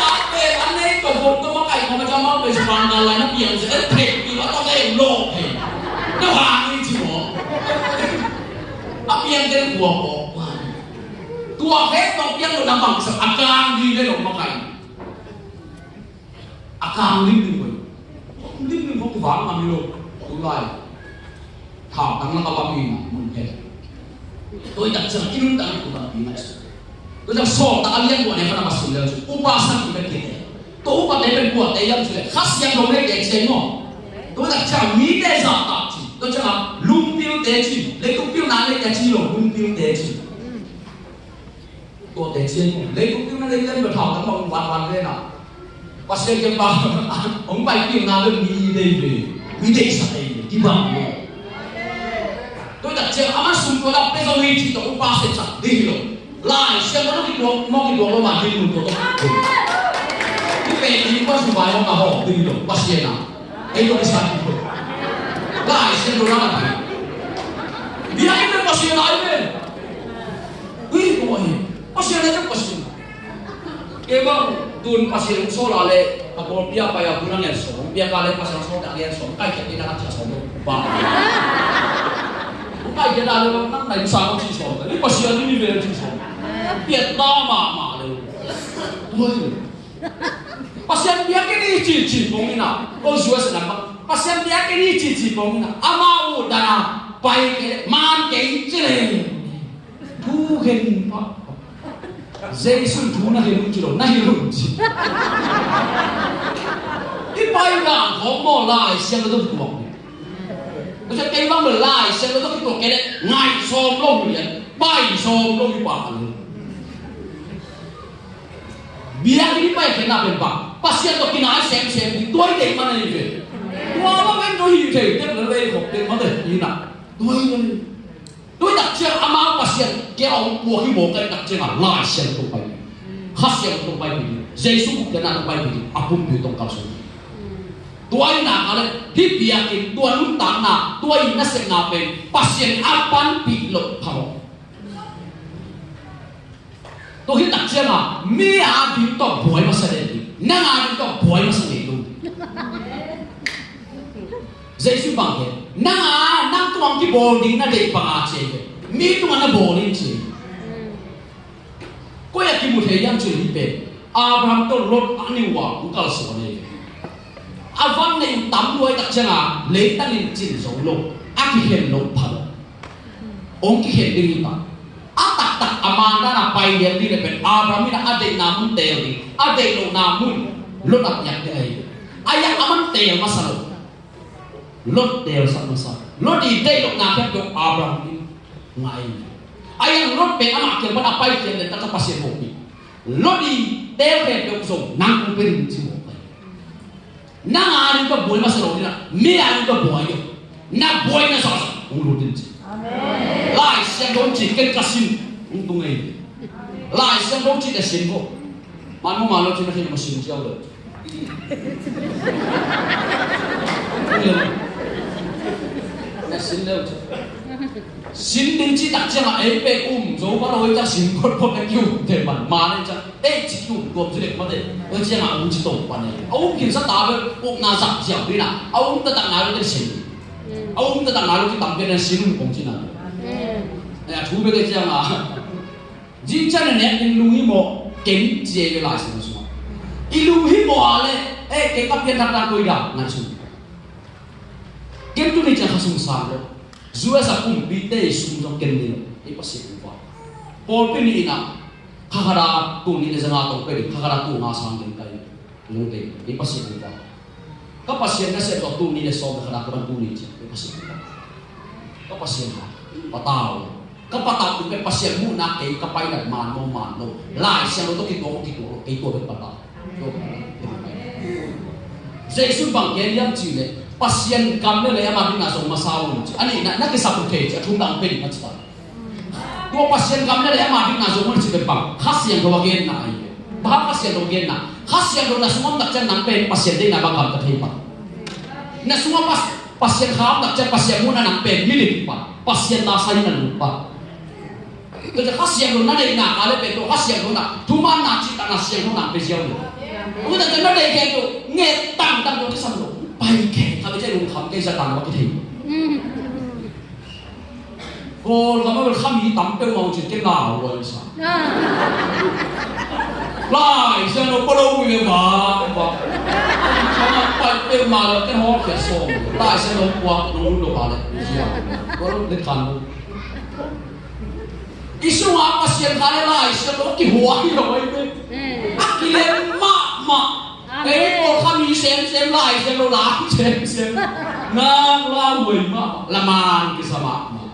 A pen a nei tawh vok tawh makaih khawm a, amau pen sipang kal lai na piang sia, a thei pi a tawh leng lawh thei. Na hang i ci maw? A piang ken khua pawh. Tua khek tawh piang lo na bang sak a kang ding le lo makaih. A kang limlim koi. Limlim koi kivang ngam hi lo. Tulai. Thau tang lak a bang hi na mun phet. Tua i tak ciang i nuntak i kutang pi ngai. Tua ciang sawltak a lian buah ne khan a va sim lel ci. Upa sang i bek kite. Tua upa te pen buah te yam ci le. Kha Siangtho nei te ci maw. Tua i tak ciang mite zahtak ci. Tua ciang a lungpil te ci. Leitung pilna nei te ci lo. Lungpil te ci. Tua te ciang leitung pilna nei lian bel thau tang hong van van ve na. Pasian kiang pan hong pai pilna bel mi dei ve, mi deihsak dei ve, kibang lo. Tua tak ciang amah sum tua dak pe zong hi ci tawh upa sepsak ding hi lo. Lai Siangtho kituak, mawk kituak lo ma ding mun tua tawh. Ni pe ding pa sum bai hong a hawk ding hi lo, Pasian a. Ei tawh i sa ding hi lo. Lai Siangtho dak a ding. Biakinn pen Pasian a hi pen. Ui, kong ahi. Pasian a hi, Pasian. Kei bang tun Pasian hong sawl a le, a pawlpi a pai a hun a ngen sawm. Hong piak a le Pasian hong sawl tak lian sawm. Kai kiak ina ka cia sawm lo. Ba. Hong kai kiak a le bang nang nai sa ko ci sawm. Ni Pasian ni mi ve ci sawm. Piat ta mahmah le. Ui. Pasian biakinn i ci ci pong ina. Ko zuas na bang. Pasian biakinn i ci ci pong ina. Ama u dana. Pai ke man ke ci le. Thu khen pa. Jesu thu na hilh un ci lo, na hilh un ci. I pai dan khawng maw Lai Siangtho tawh kituak ni. Pasian kei bang maw Lai Siangtho tawh kituak kei leh ngai sawm lo hi lian, pai sawm lo hi pa khan. Biakinn i pai khenna pen bang Pasian tawh kinai semsem ding tua i deih man ahi ve. Tua bang en tawh hi thei tek lel ei khop tek man ahi na. Tua hi lo. Tua i tak ciang amau Pasian kia hong puak hi mawk a i tak ciang a Lai Siangtho pai. Kha Siangtho pai pi. Jesu gupkhiatna tawh pai pi. A pumpi tawh kalsuan. Tua i nak a le hih biakinn tua nuntakna tua i nasepna pen Pasian a panpih loh phamawh. Tua hi tak ciang a mi a ding tawh buai masa den ding. Nang a ding tawh buai masa ngei lo. Jesu bang hian nang a nang tungah kibawl ding na deih bang a ci hi ve. Mi tungah na bawl in ci hi. Koi a kimu thei hiam ci hi pen Abraham tawh Lot a ni uh a hong kalsuan hi ve. A van nei uh tam lua i tak ciang a leitang in cin zo lo a kikhen lo pha lo. Hong kikhen ding hi ta. A taktak a man dan a pai lian ding le pen Abraham in a deihna mun teel ding a deih lohna mun Lot a piak ding ahi. A iang a man teel masa lo. Lot teelsak masa. Lot i deih lohna khempeuh Abraham in ngai. A iang Lot pen amah kiang pan a pai khian den tak a Pasian hopih. Lot i teel khempeuh zong nang kong pe ding ci hopih. Nang a ding ka buai masa lo ding a, mi a ding ka buai lo. Na buai na sa sa hong lut ding ci. Lai Siangtho ci ken ka sin hong tung ei. Lai Siangtho ci ka sin ko. Man mo man lo ci na khin ma sin ci au lo. Na sin lo ci. Sin ding ci tak ciang a ei pe um zo pa lo i tak sin kot kot na kiu te man man ei ciang. Ei, ci ki um tuam ci lek mate. Tua ciang a um ci tawh pan ei. A um khin sa ta bel, upna zak ziau ding a. A um taktak nai lo ken sin. A um taktak nai lo ki tam ken a sin um kong ci na. Ei, a thu bek ei ciang a. Zing ciang a nek in lung hi maw, ken ci ei ve Lai Siangtho sungah. I lung hi maw a le, ei, ken ka pian taktak koi da, ngai sung. Ken tu ni ciang kha sung sang lo. U S a kumpite i sum zong ken ni lo. I Pasian upa. Pawlpi ni in a. Kha khat a tul nih le za nga tawh pe ding, kha khat a tul nga sang ding ka hi. Lungte, i Pasian in ka. Ka Pasian nasem tawh tul nih le sawm le khat a ka ban tul nih ciang, i Pasian in ka. Ka Pasian ka. Patau. Ka patau tung pen Pasian muhna kei ka pai nat man maw man lo. Lai Siangtho tawh kituak maw kituak lo, kei tua pen patau. Jesu bang gen hiam cih leh Pasian kam le lei amah dingin a zong masa un ci. A nihna, na kisap uh thei ci, a thumna hong pe ding a ci ta. Tua Pasian gam na le ama deihna zo mawk na cih pen bang, Kha Siangtho a genna ahi ve. Bang hang Kha Siangtho a genna? Kha Siangtho na sung om tak ciang nang pen Pasian deihna bang gamta thei bang. Na sungah Pas-, Pasian Kha om tak ciang Pasian muhna nang pen milim pah, Pasian la sai na lut pah. Tua ciang Kha Siangtho na neih nak leh pen tua Kha Siangtho na, thumanna, cihtakna, siangthona nang pe ziau le. Tua ciang na neih khempeuh nget tangtang tua kisam lo, pai khempeuh kha bek ciang lungkham kei, Satan va kithei. Kawlgam ah bel khami tam peuhmah uh cin, kei lau huai sa. Lai Siangtho palo uh le vang vang. Khami pai peuhmah le ken hawlkhia sawm. Lai Siangtho puak nong lut lo a le, sia, palo le kan lo. I sungah Pasian Kha le Lai Siangtho kihuai lo ahi ve. A kilem mahmah. Amen. Ei pawl khami semsem, Lai Siangtho lam semsem. Nang lauhuai mahmah, laman kisa mahmah.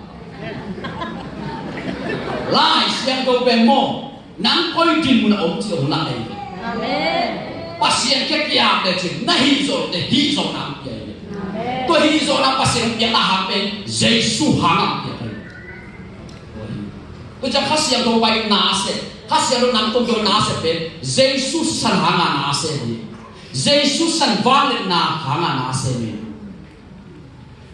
Lai Siangtho pen maw, nang koi dinmun ah om cih hong lang ahi ve. Amen. Pasian kiang kiap lecin na hih zawh loh teh hih zawhna hong pia ahi ve. Amen. Tua hih zawhna Pasian hong piakna hang pen Jesu hang hong piak ahi ve. Tua ciang Kha Siangtho pai na sep, Kha Siangtho nang tungtawn na sep pen Jesu sisan hanga na sem hi. Jesu sisan vangliatna hanga na sem hi.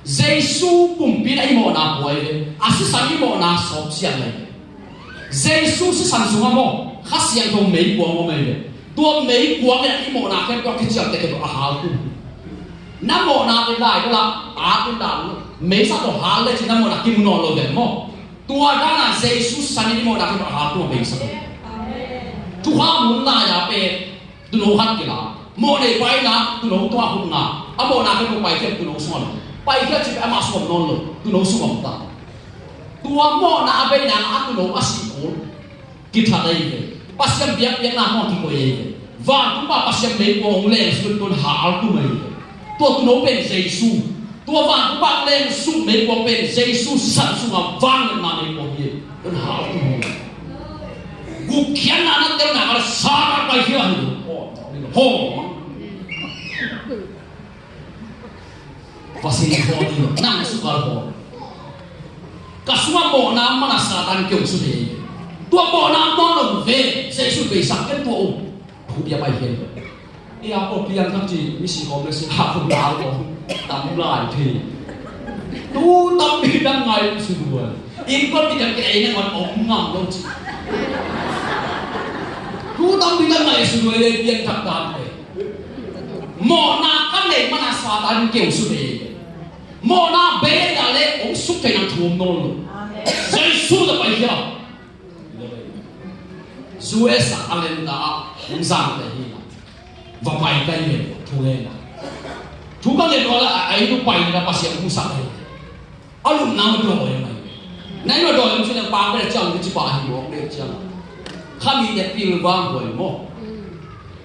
Jesu pumpi na i mawhna pua hi ve. A sisan i mawhna sawp siang hi ve. Jesu sisan sungah maw, Kha Siangtho meikuang om hi ve. Tua meikuang in i mawhna khempeuh a kiciamteh khempeuh a haltu. Na mawhna pen lai bel a, a pen dan lo. Meisa tawh hal lecin na mawhna kimu nawn lo ve maw. Tua dana Jesu sisan in i mawhna khempeuh a haltu a meisa lo. Thukham hun lai-a pen tuuno khat kila. Mawhnei paina tuuno tungah khutna. A mawhna khempeuh paikhiat tuuno sungah lo. Paikhiat cih pen amah sungah om nawn lo. Tuuno sungah om ta. Tua mawhna a beina a tuuno a sih kul kithat ahi ve. Pasian biakpiakna hong kikoih ahi ve. Vantung pan Pasian meikuang hong lengsuk tun haltu mai ve. Tua tuuno pen Jesu. Tua vantung pan lengsuk meikuang pen Jesu sisan sungah vangliatna meikuang hi. Tun haltu mai. Gupkhiatna na telna kal sa na pai khia hi. Ho. Pasian khawl hi lo, nang sukal khawl. Ka sungah mawhna om mana Satan kiong sut hi. Tua mawhna om nawn lo ve, Jesu beisak ken tua um. Thu bia pai hian. Ia ko piang tak ci misi khawm le si ha khawm dal ko. Tam lai thei. Tu tam pi dang ngai su duan. Inn ko pi dang ke ei na ngon om ngam lo ci. Tu tam pi dang ngai su duan le piang tak dan le. Mawhna ka neih mana Satan keu suk hi. Mawhna bei a le hong suk thei nang thu om nawn lo. Jesu tawh pai khia. U S a lenta ah hong zang te hi na. Va pai kai le thu le na. Thu ka ngen nual a, a inn uh pai na Pasian hong sak hi. A lupna mah dawi a mai. Na inn mah dawi om cih leh pang bek ciang kici pah hi mawk bek ciang. Kha mite pilvang huai maw.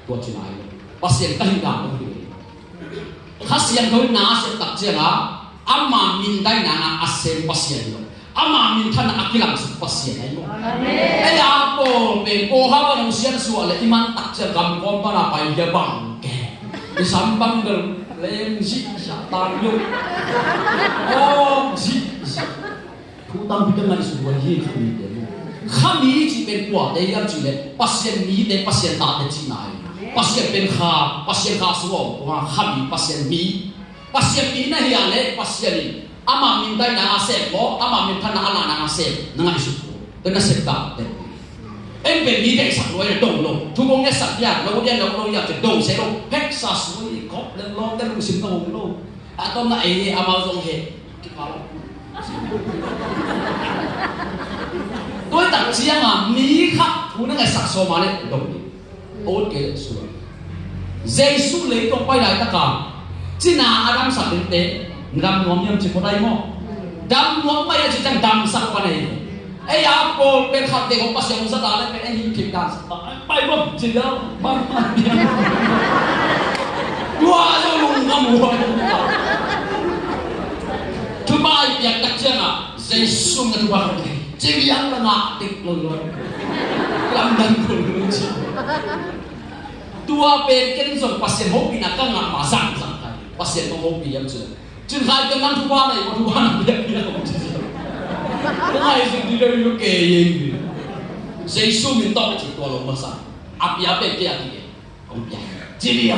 Tua ci nai lo. Pasian ka hih dan lo hi. Kha Siangtho in na a sep tak ciangin ama mindaina a sem Pasian hi lo. Ama minthanna a kilangsak Pasian hi lo. Ei a pawl pen pawl hau a nong siansuah le i man tak ciang gam kawm pana pai hia bang ke. I sam bang bel leng zihziah tan lo. Aw zihziah. Thu tampi ka ngaihsut huai hi kha mite mu. Kha mi cih pen kuate hiam cih leh Pasian mite, Pasian tate cihna hi. Pasian pen kha, Pasian kha sung a om kha mi, Pasian mi. Pasian mi na hia leh Pasian in ama mindaina a sem maw, ama minthanna a lana a sem na ngaihsut ko. Tua na sem tate. Ei pen mi deihsak lua in a dong lo. Thu kong ngetsak dia, lo dia, lo lo dia, dong se lo. Pheksa sui, kop leng lo, te lungsim na hong lo. A tom na ei amau zong he. Kipau. Tua tak ciangin mi khat thu na ngetsak sawm a le dong ni. Ot ke sua. Jesu leitung pai laitaka cina a damsak dingte, na dam nuam hiam ci phot ai maw? Dam nuam pai a ci ciang damsak pan ei. Ei a pawl pen khat ding hong Pasian hong zat a le pen ei hing thim dan sak ta. Pai bang ci liau bang bang. Tua zo lung ngam huai. Thubai piak tak ciangin Jesu na thubai ci liang na ngah tik lo lo. Lamdang ko lo ci. Tua pen ken zong Pasian hopihna ka ngah ma zangzang kai. Pasian hong hopih hiam ci. Cin khai ken nang thupha nei maw, thupha nang piak piak maw ci. Ka ngai zing ding deuh, ka ke ei ei. Jesu min tawh ci tua lo masa. A pia pen kei a kei. Kong pia. Ci dia.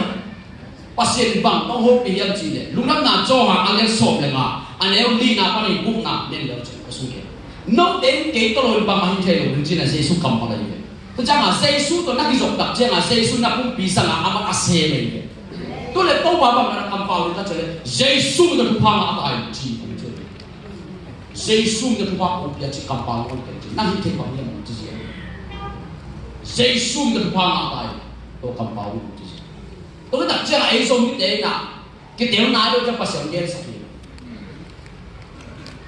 Pasian in bang kong hopih hiam cih leh, Lungdamna Johan a lian sawm le nga, a neu lina panin gukna nen leu cin ka sung kei. Note in kei tawh lo in bangmah hi thei lo ding cih leh Jesu kammal ahi ve. Tua ciangin Jesu tawh na kizop tak ciangin Jesu na pumpi sangin amah a sem ahi ve. Tua leh Topa bang na kampau ding ka cih leh Jesu min tawh thupha ngah ta in ci kong ci. Jesu min tawh thupha kong pia ci kampau kong pia ci. Na hi thei bang hiam ci zia. Jesu min tawh thupha ngah ta in. Tua kampau kong ci zia. Tua tak ciangin ei Zomite in ah kitelna deuh ciang Pasian gensak hi.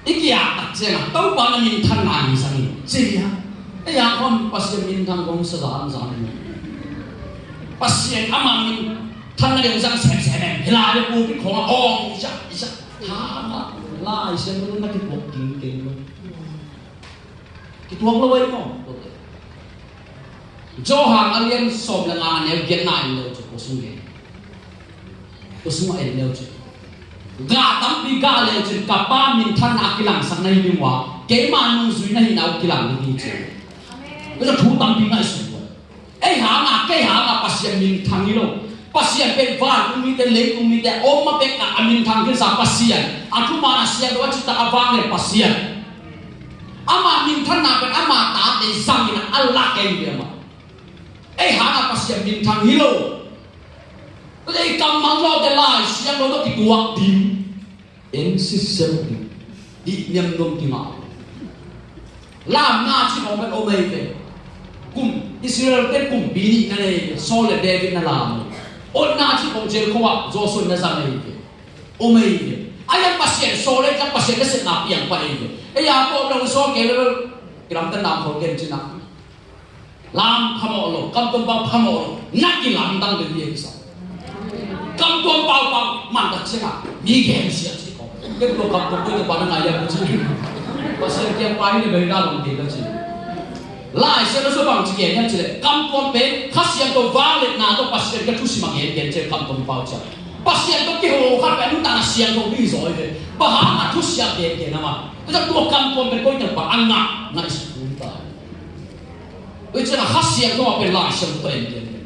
I kiak tak ciangin Topa na minthanna hong zang hi ci hi a. Ei a khawm Pasian minthang kong sa zan zan hi. Pasian ama minthanna deuh zang semsem em. Hi lai le pulpit khawng ah awng i zak i zak. Tha ngah Lai Siangtho na kituak ding kei lo. Kituak lo ei maw? Johan a lian sawm le nga a neu giatna en leu cin tua sung gen. Tua sungah en leu cin. Gah tampi gah leu cin ka Pa minthanna a kilangsak na hi ding uh a, keima nungzui na hihna uh kilang ding hi ci. Tua thu tampi ngaihsun uh a. Ei hanga, kei hanga Pasian minthang hi lo. Pasian pen vantung mite, leitung mite, om ma pek a minthang khinsa Pasian. A thuman a siangtho a citak a vanglian Pasian. Ama minthanna pen ama tate zangin a lak ei ve ama. Ei hanga Pasian minthang hi lo. Tua ei kammal zawte Lai Siangtho tawh kituak ding. En sisem ding. Dihniam nuam kingah. Lamna ci khong pen om ei ve. Kum Israel te kumpi nih na nei ve. Saul le David na lam ei. Otna ci khong Jericho ah Joshua na zang ei ve. Om ei ve. A yang Pasian sawl ei ciang Pasian na sepna piang pah ei ve. Ei a kawh dong sawl kei le kilamdanna om khol ken cin ah. Lam phamawh lo, kamtuam pau phamawh lo, na kilamdang ding hi a kisa. Kamtuam pau pau man tak ciangin mi gen sia ci ko. Ken tua kamtuam pau pau na ngai a ka ci. Pasian kiang pai na bei na long te ka ci. Lai Siangtho sung bang ci gen hiam cih leh kamtuam pen Kha Siangtho vangliatna tawh Pasian ka thusim a gen gen ci kamtuam pau ciang. Pasian tawh kiho khat pen a nuntakna siangtho ding hi zaw hi ve. Bang hang a thusim a gen gen a man. Tua ciang tua kamtuam pen koi teng pah a ngah ngaihsut ta. Tua ciangin Kha Siangtho a pen Lai Siangtho tawh en lian lian.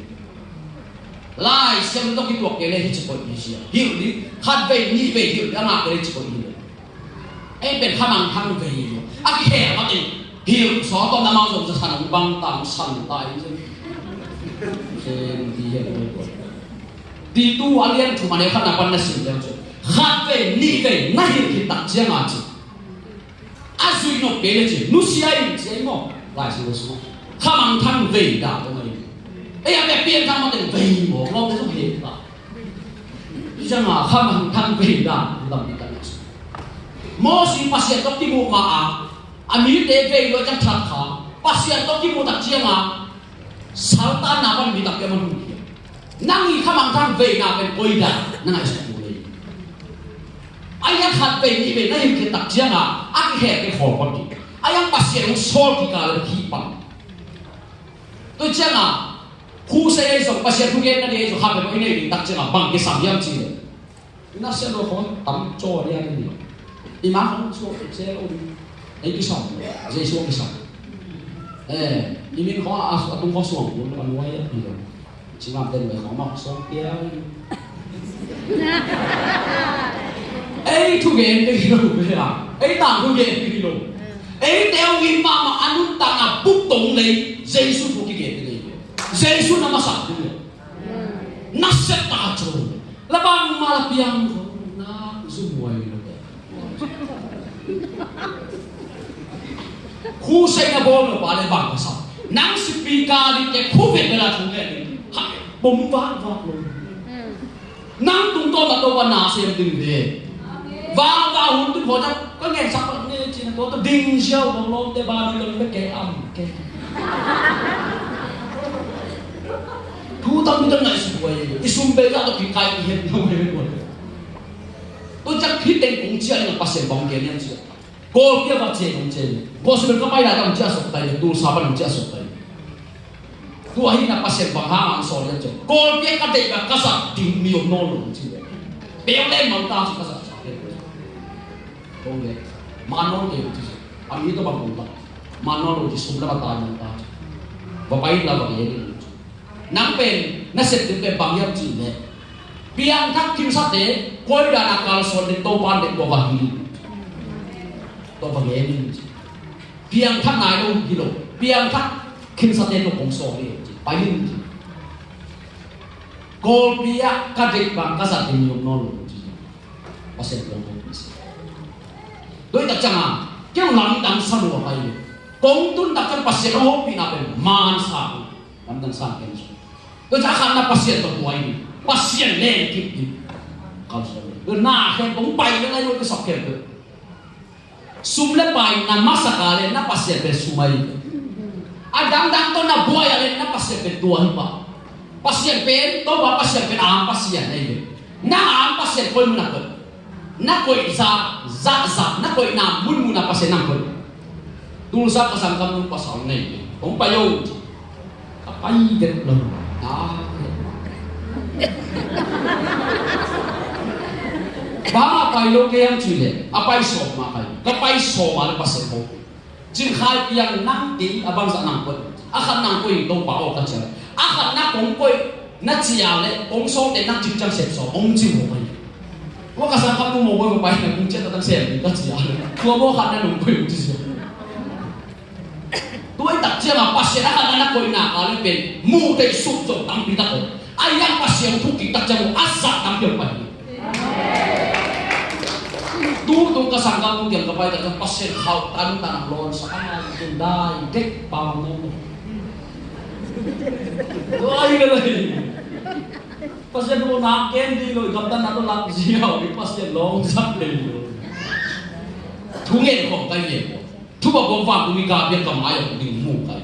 Lai Siangtho tawh kituak kei leh hi ci koih hi sia. Hilh ding, khat vei, nih vei, hilh ding, a ngah kei leh hi ci koih hi leh. Ei pen Kha Mangthang vei lo. A kikhen a pen hilh sawt tawh na mau zong za san hong bang tang san ta hi sia. Sen di hian lo. Titu a lian thum a neu khatna pan na sim leu cun. Khat vei, nih vei, na hilh khit tak ciangin ci. A zuih nop kei le ci, nusia in ci ei maw? Lai Siangtho sungah Kha Mangthang vei dah tawh mai. Ei a pia Pianthang mah teng vei maw? Lawmte zong heh ta. Hi ciangin Kha Mangthang vei dah lam bik a na ci. Mosi Pasian tawh kimuh ma a, a mite vei lua ciang that kha, Pasian tawh kimuh tak ciangin saltanna pan mi tak pia man hun khia. Nang i Kha Mangthang veina pen koi dan na ngaihsut uh lei. A yang khat vei nih vei na hilh khit tak ciangin a kikhen kei khawl pan ding. A yang Pasian hong sawl kikal le khi pan. Tua ciangin khu sei ei zong Pasian thugenna ding ei zong khat vei koi nei ding tak ciangin bang kisam hiam cih leh. Ina sia lo khong tam caw dia ni. I ma khong suak sia lo ni. Ei kisam. Jesu kisam. Eh, i min khong a, a tung khong suang kun a nuai a ni lo. Ci ngam ten mai khong ma suak dia. Ei thugen te hi lo be a. Ei tang thugen te hi lo. Ei teu in ma ma anun tang a buk tong lei. Jesu thu kigen te lei. Jesu na masak te lei. Na set ta caw. La bangmah la piang ko na zumhuai lo. Khu sei na bawl lo pa le bang ka sa. Nang sipi ka ding te khu vet bela thu ngen ding. Ha, bom vak vak lo. Nang tung tawh na Topa na sem ding ve. Vak vak hun tun haw tak ka ngen sak pa ne cin tawh tawh ding ziau bang lawm te ba ding lo pe ke am ke. Thu tam mi tam ngai sum buai. I sum bei ka tawh kikai i het lo ve. Tua ciang hih teng kong ciah in a Pasian bang gen hiam ciah. Kawlpi a va ciah kong ciah in. Gospel ka pai lai ka hong ciah sok tai, Tulsa pan hong ciah sok tai. Tua hi na Pasian bang hang ang sawl hiam ciah. Kawlpi a ka deih ka ka zat ding mi om nawn lo kong ciah. Peuh le mang ta ci ka zat sa ke. Kong le. Man nawn ke kong ciah. A mi tawh bang kong tak man nawn lo ci, sum le pai taimang ta ci. Va pai in la, va gen in ci. Nang pen na sep ding pen bang hiam cih leh, piangthak khinsate koi dan a kalsuan ding Topa'n deih, tua va hilh in ci. Tua va gen in ci. Piangthak nai lo hi lo, piangthak khinsate tawh kong sawm hi ci. Pai in ci. Kawlpi ah ka deih bang ka zat ding mi om nawn lo ci. Pasian kong kong pisi. Tua hi tak ciangin kei lamdang sa lua pai hi. Kong tun tak ciang Pasian hong hopihna pen man sa hi. Lamdang sa ken sa. Tua ciang a khatna Pasian tawh buai hi. Pasian leng kip hi. Kalsuan. Tua na khen kong pai le lai lo ka sak khen tua. Sum le pai na masak a leh na Pasian pen sum ahi ve. A dangdang tawh na buai a leh na Pasian pen tua hi pah. Pasian pen, Topa Pasian pen a ang Pasian ahi ve. Na ang Pasian koi mun a koih. Na koih za, za, za, na koihna mun mun a Pasian nang koih. Tulsa ka sanggam nu pasal nei ve. Hong pai o. Ka pai vet lo. Ah. Bang a pai lo kei hiam cih leh, a pai sawm a pai. Ka pai sawm a leh Pasian ko. Cing Khai piang nang kei a bangzah nang koih. A khat nang koih in Topa aw ka ci a. A khat na kong koih na ci a leh kong sawm teh nang cing ciang sep sawm ong ci maw pai. Wa ka sang khat nu maw pai na kong ciang ta tang sep ka ci a leh. Tua maw khat na nong koih ong ci sia. Tua hi tak ciangin Pasian a khat na na koihna ka leh pen muh theih suk zo tampi tak om. A hiang Pasian thu kik tak ciang a zah tampi om pai. Tu tung ka sanggam nu kiang ka pai tak ciang Pasian khauh tan tan a lawn sa a ngai tung dai dek pau mu. Tua hi ka lai. Pasian thu na ken di lo, i gamtatna tawh lak ziau, i Pasian lawng zak lei lo. Thu ngen khawm kai ngen khawm. Thupha bawm vantungmi gapi a ka mai ah ding mu kai.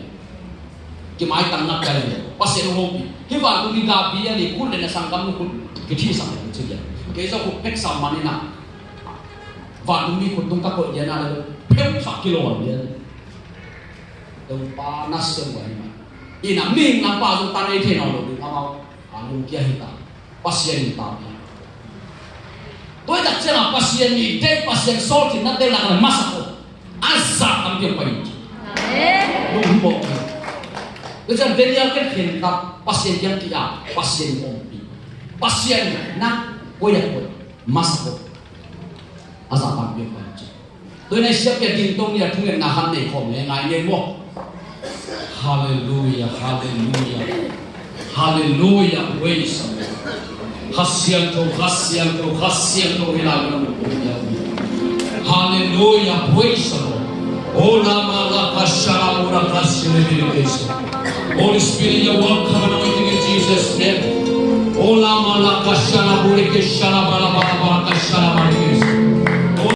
Kimaitang nak kai le. Pasian hong hopih. Hih vantungmi gapi a ni khut le na sanggam nu khut kithi sak le ci le. Kei zong khut pek sam man ina. Vantungmi khut tung ka koih lian a le. Pek sak kilo lian. Dong pa na seng wa hi ma. Ina ming na pa zong ta nei thei nawn lo ding amau. A lungkia hi ta. Pasian in ta hi. Tua hi tak ciangin Pasian in deih, Pasian sawlkhinnate lak ah masak aw. A zah tampi om pai hi. Amen. Lung hi bawk hi. Tua ciang Daniel ken khen tak Pasian kiang ki-ap, Pasian in ompih. Pasian in nang koi a koih masak aw. A zah tampi om pai hi. Tua hi a siapi a ding tong ni a thungetna khat nei khawm le ngai ngei maw? Halleluia, halleluia. Halleluia, praise the Lord. Kha Siangtho, Kha Siangtho, Kha Siangtho hi lai. Halleluia, praise the Lord. Ola mala kashara mura kashire biri kesa. Holy Spirit, you're welcome, anointing in Jesus' name. Ola mala kashara buri keshara bala bala bala kashara.